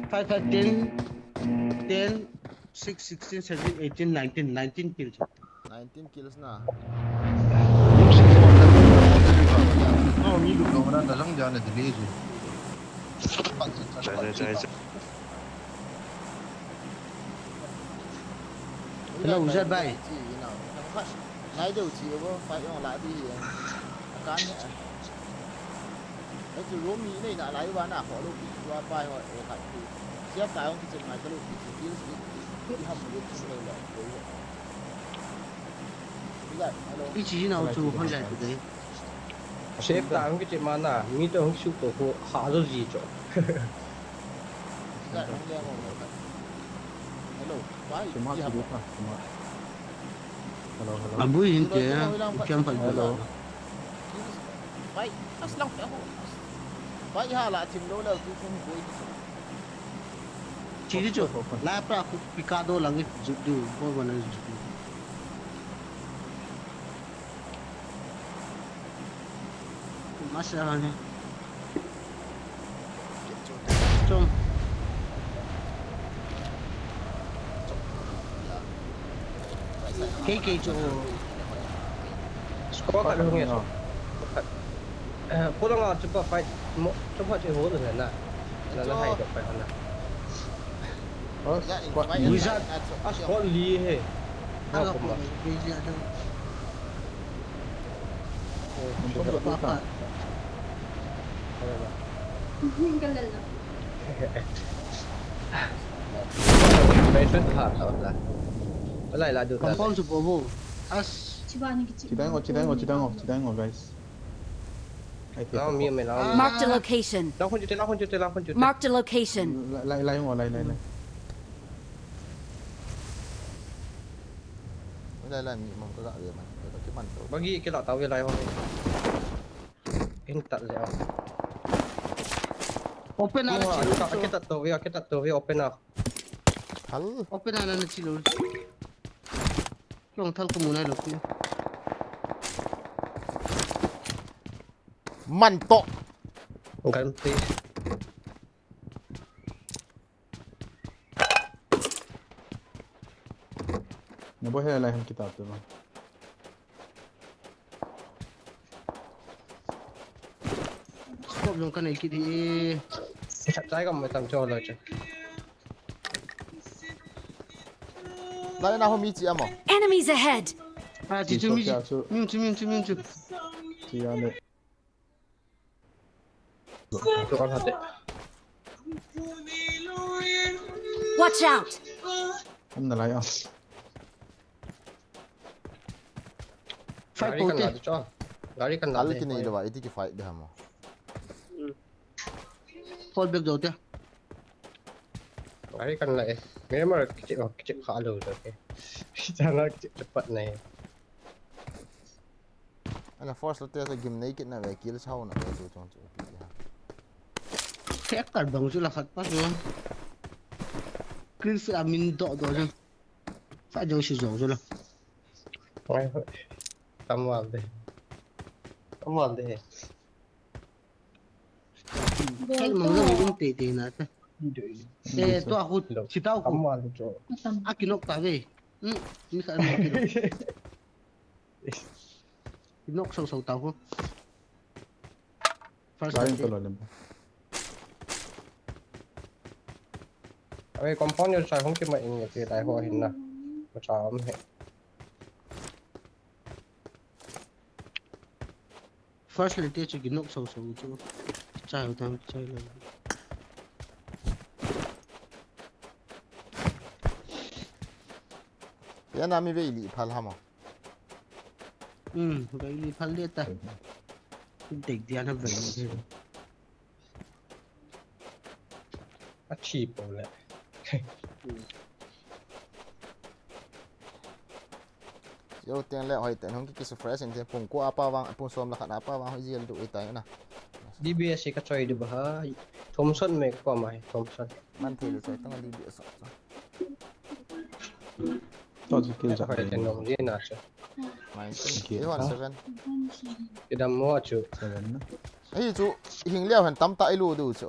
five, five, ten, ten, six, sixteen, seventeen, eighteen, nineteen, nineteen kills. Nineteen kills na. Oh, mi du ko na da jang ja na delay ji. Chai, chai, chai, chai. Hello, Wizard bhai. Nai deu chi bo, fight jong la di hi. Akan hi. Ai chu room ni nei na lai ba na ho lo pi wa pa ho e khat pi. Sia ka jong ki chen mai ka lo pi chi kills pi. Ki ham ni chi lo lo. Wizard, hello. Ichi nau chu hoi jai tu dei. Save ta hung kiche mana, mi to hung shoot to ko ha jo ji cho. Hello, why? Suma, suma, suma. Hello, hello. Abui hin te, kiam pan. Hello. Why? As lang pe ho. Why ha la thim lo la tu thum boi. Chi di cho. La pra ku picado lang ju du, bol mana ju du. Masa ni. Chom. Kei kei cho. Score khat hung e. Score khat. Eh, ko lang a chu pa fight mo, chu pa chu ho na na. Na na hai do pa na. Oh, squad. Wizard, a squad li he. Ala ko, busy ata. Oh, squad pa pa. Kalala. Mai sut ha, la. Wala la du. Compound chu bobo. As. Chidango, chidango, chidango, chidango, guys. Ai, mi mai la. Marked a location. Lang khun chu te, lang khun chu te, lang khun chu te. Marked a location. Lai, lai, lai, lai, lai. Lai, lai, mi mong ka ga ve man. Ka ki man to. Bagi ke la ta ve lai ho. Kin tat le. Open a. Ki tat to ve, ki tat to ve, open a. Thal. Open a na chi lo. Long thal ko mu nai lo ki. Man to. Gun please. Na bo he lai ham kitab tu. Scope jong ka nei kit hi. Sa chai kam mai tam cho lo che. Lai na ho mi chi amo. Enemies ahead. Ah, chi chu mi chi. Mi chu, mi chu, mi chu. Chi ya le. Watch out! Hum na lai a. Fight. Gari kan la de cho. Gari kan la de. Al ki nei lo ba, iti ki fight de hamo. Fall back jo te. Gari kan la e. Mere mar kiche, kiche kha lo jo te. Kiche na kiche pat nai. Ana force lo te sa gim nei kit na ve, kill sao na ve tu chong chu pi ha. Kek kar dong chu la khat pa chu. Kill sa min do do chu. Sa jo si jo chu la. Oi, oi. Tam wal de. Tam wal de. Kek mang lo um te te na ta. Eh, to a hut, si tau. Tam wal de chu. A kinok ta ve. Hmm, mi sa mo kinok. Nok sau sau tau ho. First line to lo lim. Abe compound yo chai hung ki ma in ye ti dai ho hin na. Ma cha am he. First le te chu kinok so so chu. Chai u tang chai lo. Ya na mi ve li phal ha mo. Hmm, ve li phal le ta. Dek dia na ve li. A thi po le. Yo teng le hoi ten hung ki kisu fresh in te pung ko apa vang pung som la khat apa vang hoi jil du itai na. D B S ka choi du ba ha. Thompson me ko mai Thompson. Man thei lu choi tang D B S. To chu kill ja. Hoi ten nong jin na chu. Nice. Okay. Eight one seven. Kidam mo chu. Seven na. Ahi chu hing leo hen tam ta ilu du chu.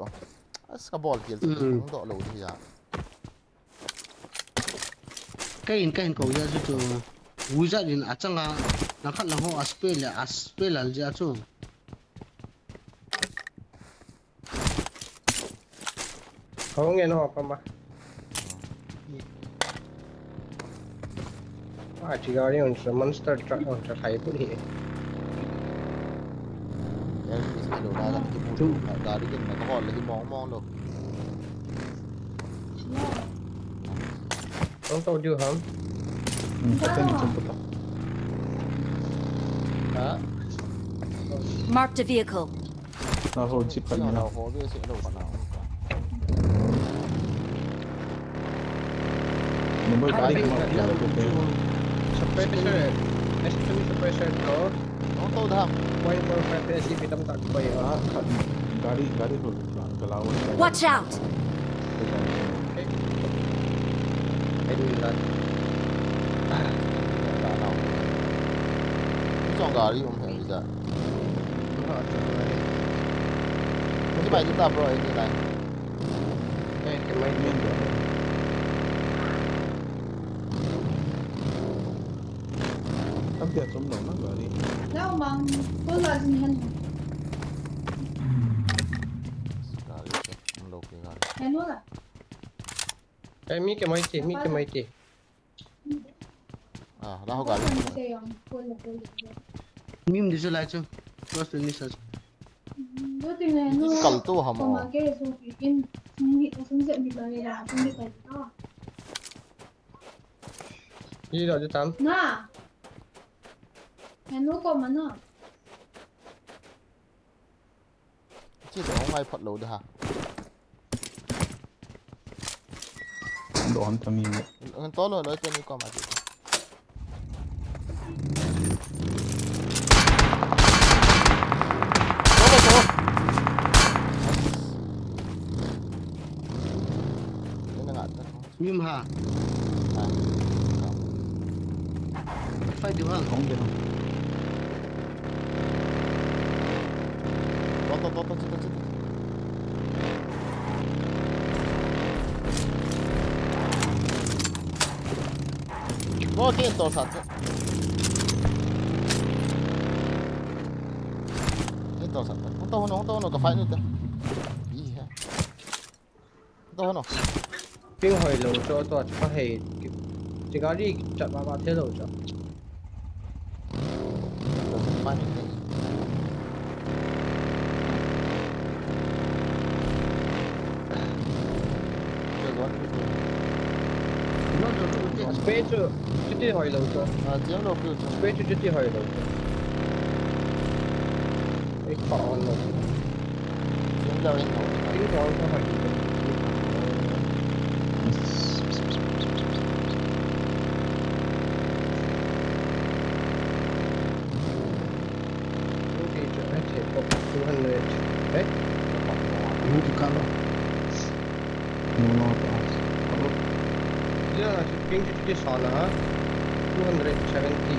As ka bol kill chu. Mm. Hung do lo du ya. Ka in, ka in ko ya chu chu. Wizard in a changa, lang khat lang ho a spell le, a spell al ja chu. Hong en ho pa ma. Ah, chi gari on sa monster truck on sa thai put hi. Gari kin na ka hol hi mong mong lo. Hong to du ham. Hmm, ka ten chum puta. Ha? Marked a vehicle. Na ho jeep khat na. Ho be se lo kana. Number gari kama pia ko pe. Suppressor, S two suppressor to. Hong to da. Point four five S C P tam tak pai. Ah, khat gari, gari ko ka, ka lao. Watch out! Ai ni la. Ah, ka lao. Ni chong gari um hai da. Ni bai ta bro, ai ni lai. Ai ke mai ni. Tam pia chom lo na gari. Lau mang, ko la jin hen. Gari ke, um lo ke gari. Hen wala. Ai mi ke mai te, mi ke mai te. Ah, la ho gari. Mim di chu lai chu. Close to ni sa. Kal to ham o. Ni lo di tam. Na. Henu ko ma no. Chi to ngai phat lo da ha. Don ta mi. Ngan to lo lo te ni ko ma ti. To lo to. Ni na ngat ta. Mim ha. Ha. Fight di bang. Hong di bang. To, to, to, to, chita, chita. Ko ke to sa. Ke to sa. Hung to, hung to, hung to, ka fight ni ta. Iya. To no. Ping hoi lo cho to chu ka hei. Chi gari chat ba ba the lo cho. Space chu chuti hoi lo cho. Space chu chuti hoi lo cho. Ei pa on lo. Ding dau in ho. Ding dau in ho. Two hundred. Eh? Two hundred. No, no, pass. Hello. Yeah, ping fifty sana, ha? Two hundred seventy.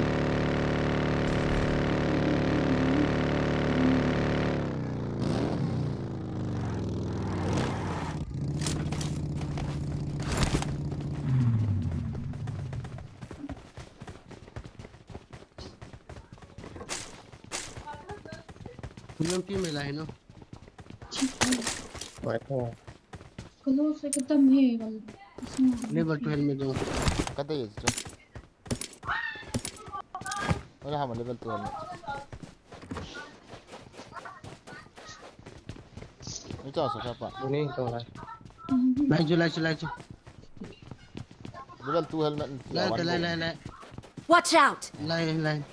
Kulang team lai no. Mai ko. Kalo sa ka tam he, wal. Level two helmet dong. Ka dei chu. Wala ha ma level two helmet. Chao sa pa. Buni tong lai. Lai chu, lai chu, lai chu. Level two helmet. Lai, lai, lai, lai. Watch out! Lai, lai.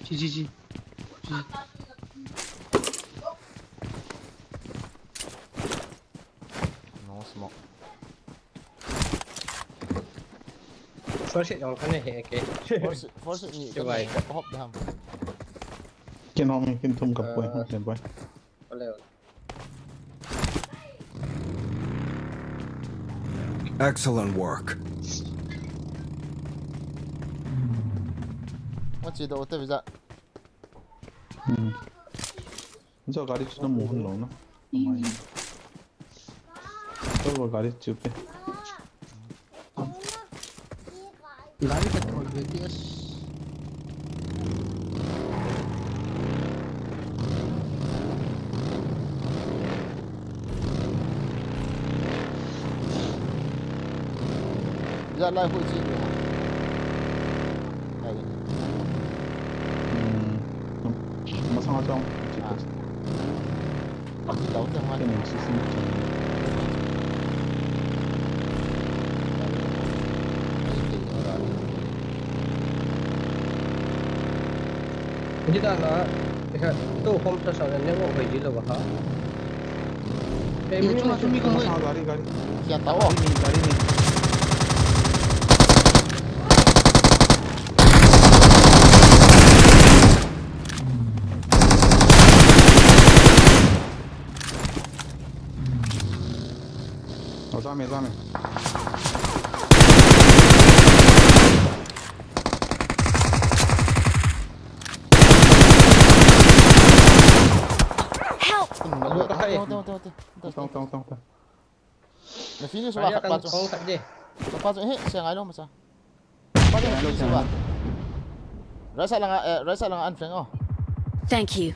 Chi, chi, chi. Chi. No smoke. First aid jong kana he ke. First, first aid ni. Ke bai. Ka hop dam. Kin hom, kin thum ka poi, hom ken poi. Ole. Excellent work. Wachi do te visa. Hmm. Zo gari chu na mu hun lo na. Zo gari chu pe. Gari ka thol ve ti as. Ya lai hui chi ni ha. Lai ni. Hmm. Masang a chong. Ah. Lau te hua. Kei ning si si. Ni ta na, eka, tu hom ta sa ne wo hoi ji lo ha. Kei mi chunga chu mi ko hoi. Gari, gari. Kya ta o? Gari ni, gari ni. O, jam e, jam e. Help! Tong, tong, tong, tong. Na finish wa khat pa chu. Khat pa chu, eh, sia ngai lo masa. Khat pa chu finish wa. Right side langa, eh, right side langa an flank o. Thank you.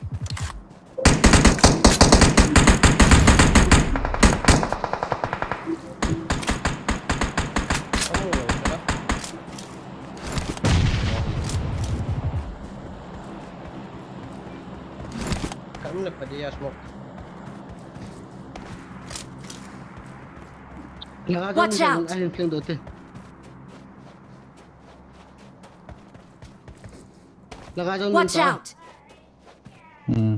Kamu na padi ya smoke. Watch out! Ahin flank dote. Laga jong. Watch out! Hmm.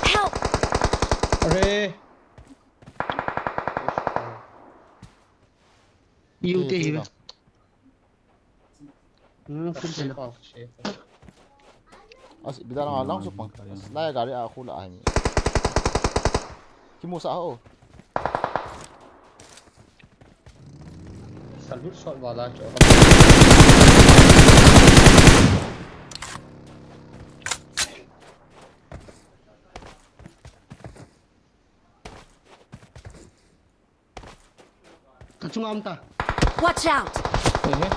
Help! Are. U te hi ve. Hmm, full pela. As, bidar nga lang su pang. As, lai gari a khu la hai ni. Kimu sa ho. Salute shot wala chu. Ka chunga um ta. Watch out! Ehe.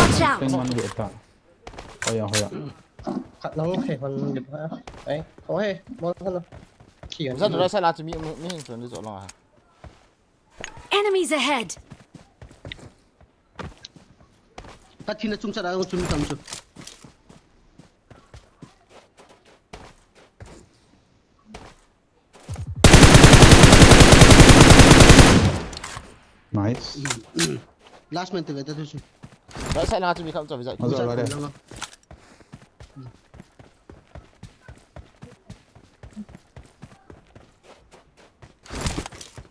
Watch out! Pen man ge ta. Hoya, hoya. Khat nang he hon de ba. Ai, ho he, bol hon. Ki hon. Zan ra sa la chu mi, mi, mi hin chun de zo long a. Enemies ahead! Ka thina chung sa da chung tam chu. Nice. Last man te ve ta tu chu. Right side langa chu mi kham chu visa. Maza gari.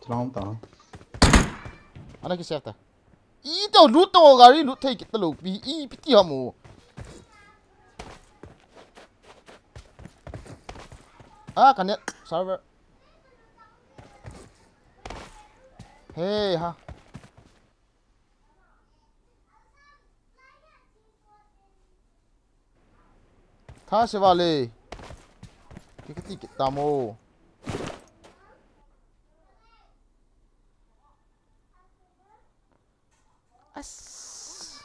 Chlam ta. Ana ki save ta. I to lut to gari lut thei kit ta lo pi i piti ham o. Ah, ka net server. Hey ha. Tha se vale. Ki kati kit ta mo. As.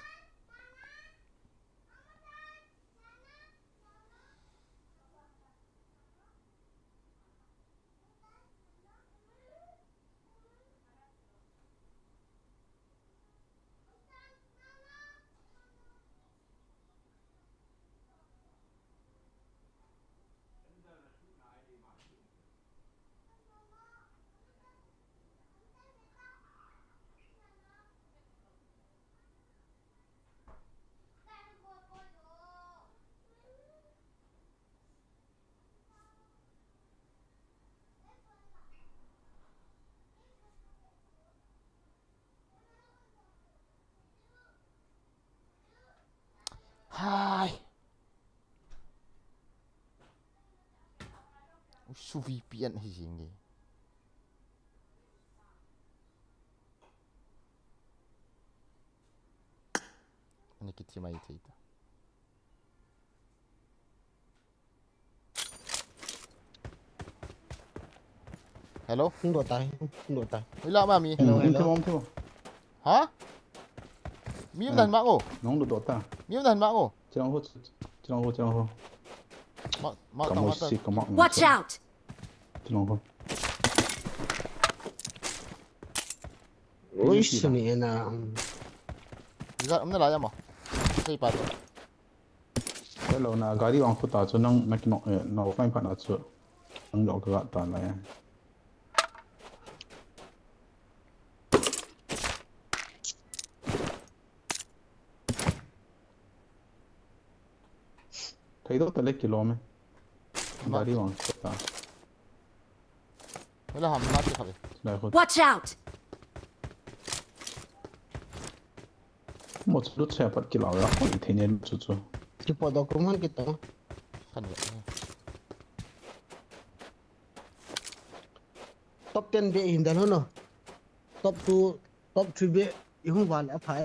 Ai. Usu V P N hi jing e. Ani kiti mai thei ta. Hello? Hung dot ta, hung dot ta. Ila ma mi. Hello, hello. Hung thimo, hung thimo. Ha? Mi um dan ma ngo. Nong dot dot ta. Mi um dan ma ngo. Chirang ho, chirang ho, chirang ho. Ma, ma, Kamo ma, si, kamo. Watch out! Chirang ho. Ui, sini ena. Iza, um na la ya mo. Sei pa to. Hello, na gari vang khu ta chu nang na kino, eh, na offline phat na chu. Nang lo ka ta la ya. Thei do ta le kilo me. Ma- Gari vang khu ta. Wala ham na ti khabe. Lai khu. Watch out! Mo chu lut se pat kilo ya. Oi, thei ne lut chu chu. Ki po do ko man ki to. Kan ve. Top ten be hin dal ho no. Top two, top three be i hung val a phai.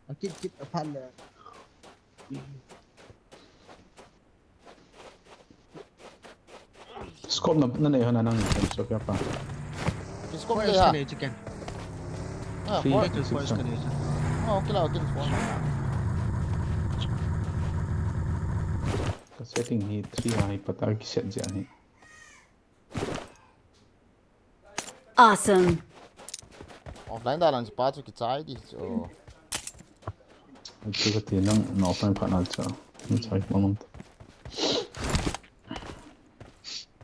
A kit kit a phat le. Scope na, na nei ho na nang ni scope ya pa. Scope le ha. Nei chicken. Ah, three, four. Six, forest ka nei. Oh, okay la, okay, four. Ka setting hi three hi pata ki set ja hi. Awesome. Offline da lang pa chu kichai di chu. Chu ka ti nang na offline phat na chu. Ni chai ma mong.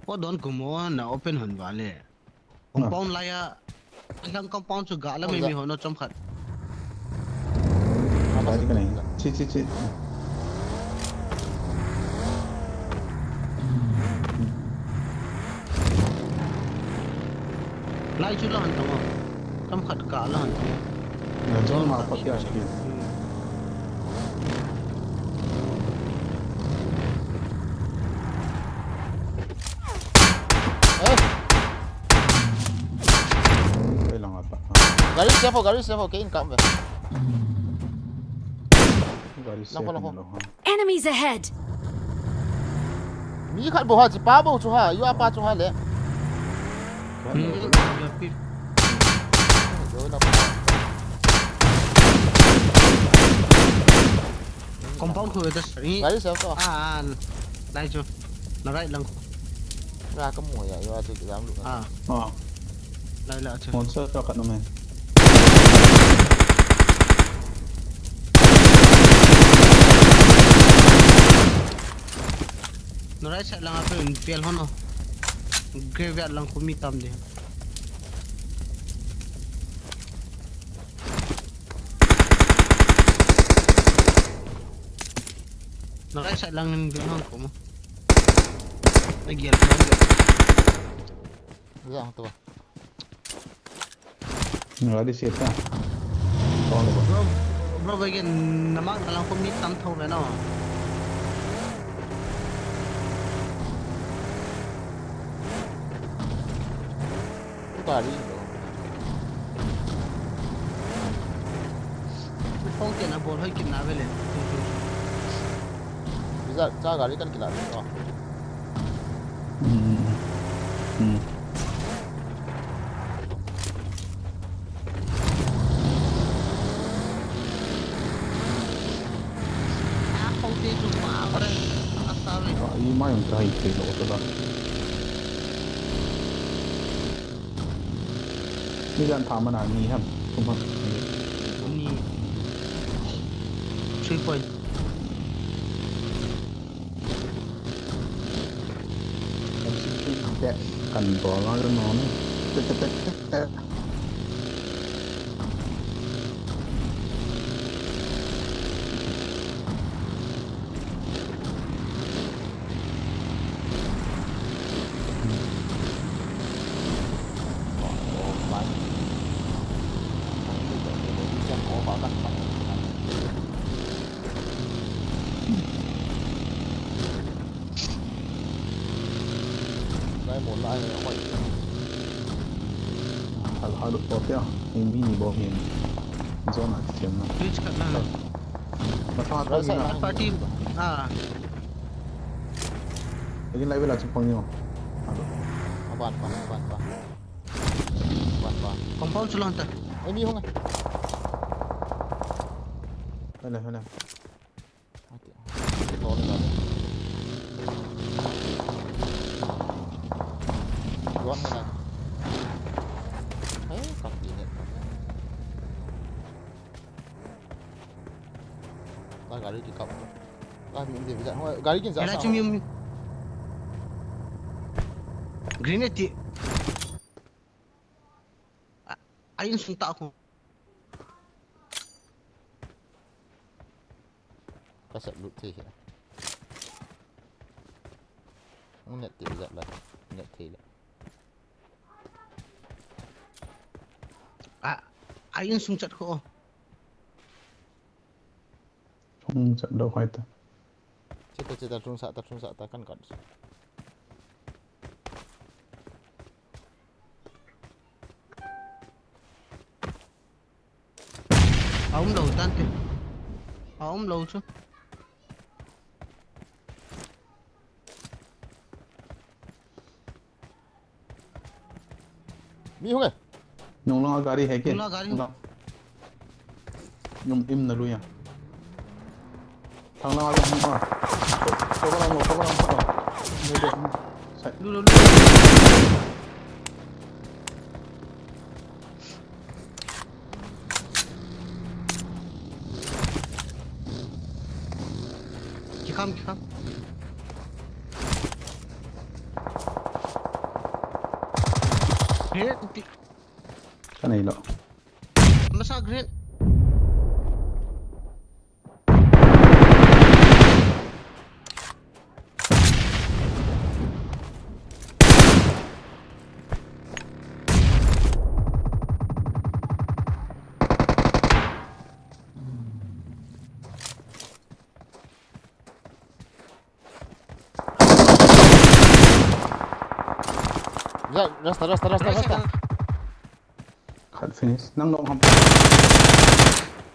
Ko don kumo na open hon vale. Compound la ya. Lang compound chu ga la mi mi ho no chom khat. Chi, chi, chi. Lai chu la han tong. Kam khat ka la han tong. Na jong ma pa kya ki. Eh. Kailang ata. Gari safe ho, gari safe ho, kei in kam ve. Gari safe ho. Enemies ahead. Mi khat bou ha, chi pa bou chu ha, yu apa chu ha le. Compound khu ve ta sri. Gari safe ho. Ah, lai chu. Na right lang khu. Ra ka mu ya, yu a chu ki dam lu. Ah. Lai la chu. Mon sa ka ka no me. Na right side lang a pe un pial hono. Graveyard lang khu mi tam de. Na right side lang nin bin hon khu mo. Na gial khu. Yang tu. Nga di seta. Bro, bro, bagi namak dalam kumi tam thau ve no. Gari lo. Phong tian a bol hoi kin na ve le. Bisa cha gari kan kila ve no. Hmm. Hmm. Ako te tu pa, pre. Asa ve. Ai, mai ang kai te lo to da. Ni jan tha mana ni ham. Kum ham. Ni. Three point. Kan bol a lo no. Hal, hal, okay, ah. Yung bini ba, yung zone at yung na. Switch ka na. Masa Right side lang. Party, ah. Lagi live la chupang yung. Aban pa, aban pa. Aban pa. Compound sulang ta. Ay, hindi ko nga. Wala, wala. Ate, ito ulit ako. Iwan mo na. Ay, kapilit. Ah, gari di kap. Ah, hindi, hindi. Gari din sa Ela sa. Chum yung grenade ti. Ah, ayun, sunta ako. Kasap loot thei hia. Net thei jat la. Net thei la. A, a insung chat ko. Sung chat do khai ta. Chita, chita, sung sa ta, sung sa ta, kan kan. A um lou tan te. A um lou chu. Mi hung e. Nung lang a gari hai ke? Nung lang a gari. Nung lang. Nung im na lu ya. Thang lang a lu ha. Cover lang, cover lang, cover lang. Lu, lu. Sai. Lu, lu, lu. Kikham, kikham. Grenade, ti- Ka nei lo. Masa grenade. Rasta, rasta, rasta, rasta. Khat finish. Nang nong ham.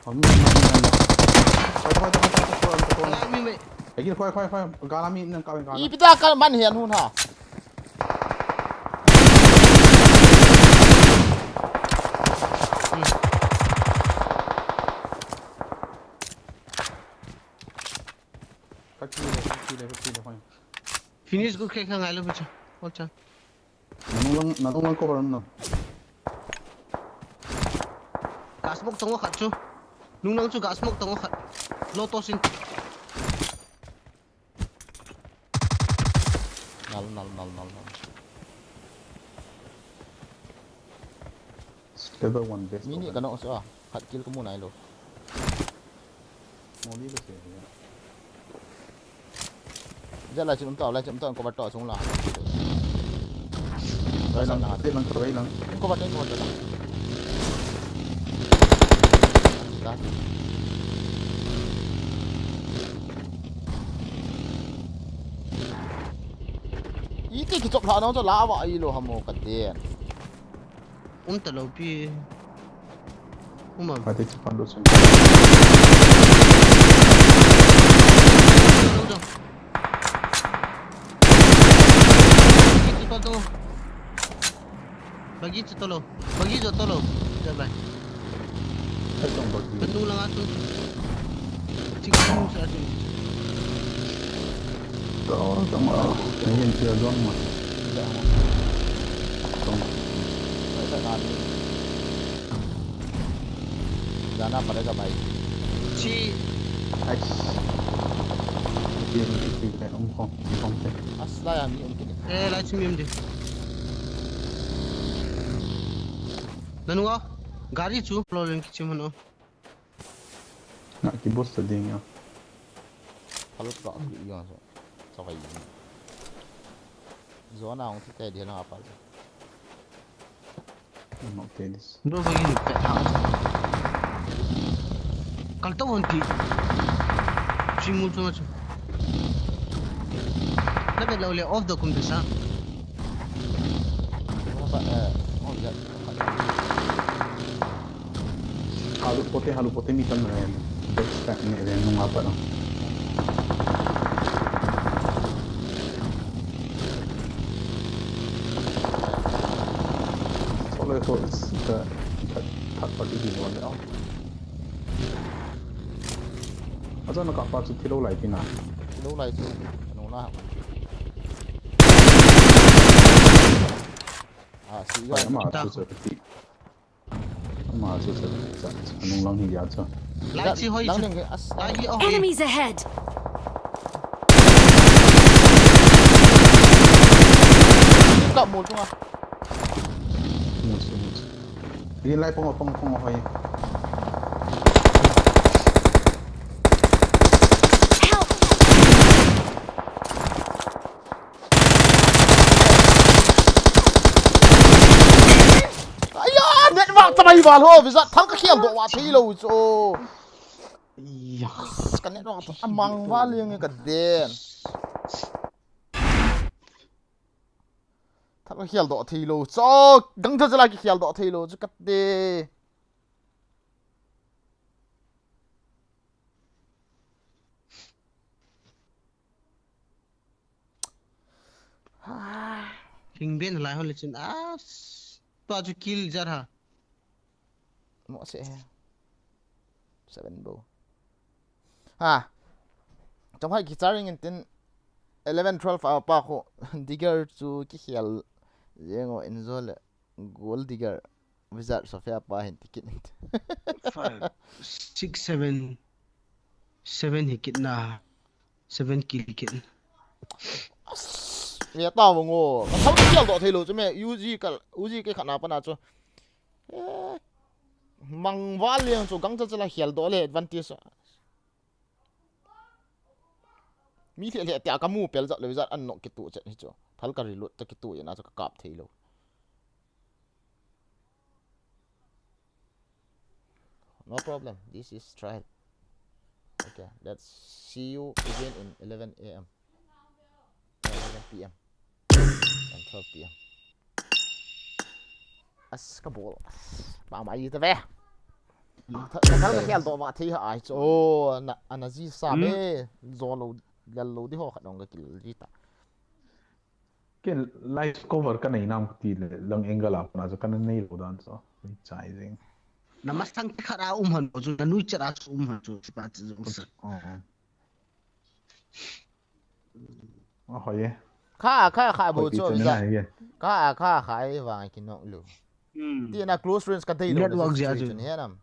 Ham, ham, ham, ham. Khoi, khoi, khoi, khoi, khoi, khoi, khoi. Wala mi me. Again, khoi, khoi, khoi. Gala mi nang ka, gala. Ipi ta ka man hian hun ha. Ka kill e, ka kill e, ka kill e, khoi. Finish go khe kha ngai lo bacha. Bacha. Nung lang, nung lang cover na. Gas smoke tong khat chu. Nung lang chu gas smoke tong khat. Lo to sin. Nal, nal, nal, nal, nal. Level one best. Mini ka no so a. Khat kill ka mu nai lo. Moli ka se ya. Ja lai chim to, lai chim to, cover to, sung la. Lai lang, lai lang, lai lang. Cover to, cover to lang. Da. Iti kichop lha nang chu la va i lo hamo ka te. Um ta lo pi. Um am. Ati chu pan do chen. Lo, lo. Bagi chu to lo. Bagi chu to lo. Bagi chu to lo. Jai bai. Hai tong bagi. Panu lang atun. Chik chik sa atun. Tong, tong, ah, ayan siya doon mo. Tong. Jana padega bhai. Chi. Ai. Ayan, ayan, ayan, um ko, um ko. Asla ya mi um kini. Eh, lai chim yum di. Nanu a, gari chu lo len kichim hano. Na ki boost ding ya. Hello, bro. Yo so. Sa vai. Zona hong te dia na pa. Not this. Bro, bagi ni pet ha. Kal to hon ti. Chimul to chu. Na be lo le off do kum de sa. Pa, eh, oh, ya. Halu pote, halu pote mi tan na. Backpack ni le nung apa no. Solo ko sa ta ta ta pati di mo le. Acha na ka pa chu thilo lai tina. Thilo lai chu. Anu na. Ah, si yo. Ama chu chu ti. Ama chu chu. Anung lang hi ya chu. Lai chi hoi lang chu. Ning as. Lai hi oh. Enemies ahead! Ka mol chunga. Mu chu, mu chu. Yin lai pong, pong, pong, hoi. Help! Aya, network ta mai val ho, visa thang ka khial doh va thei lo chu. Aya. Ka network ta amang va liang ka den. Thak ka khial doh thei lo. Chu, gang tha chala ki khial doh thei lo. Chu ka te. Hing ben lai ho le chin. Ah, tua chu kill jar ha. Mo se he. Seven bo. Ha. Chong hai ki charging in tin eleven, twelve a pa kho. Digger chu ki khial. Yengo in zo le. Gold Digger. Wizard Sophia pa hin ticket in. Five, six, seven. Seven hi kit na. Seven kill hi kit. Ve ta mo ngo. Ka thau khial doh thei lo chu me. U G ka, U G ka khat na pa na chu. Eh. Mang va liang chu gang cha cha la khial doh le advantage. Mi lheh lheh tia ka mu pel jat le jat an nok kitu chet hi chu. Thal ka reload ta kitu ina chu ka kap thei lo. No problem. This is trial. Okay, let's see you again in eleven A M. No, eleven P M. And twelve P M. As ka bol. As, pa mai ta ve. Tha, tha, ka khel do ma thei ha ai chu. Oh, na, ana ji sa me. Zo lo, lal lo di ho khat dong ka kil ji ta. Ken live cover ka nei nam ti le lang angle a na chu ka nei lo dan so. Chai jing. Na masang te khat a um han chu, na nui chat a chu um han chu, sipa chu jong sa. Oh. A hoi e. Kha, kha, kha bo chu, kha, kha, kha ai vang ki nok lu. Hmm. Ti na close range ka dei lo. Network na jia chu. Chu ni he nam.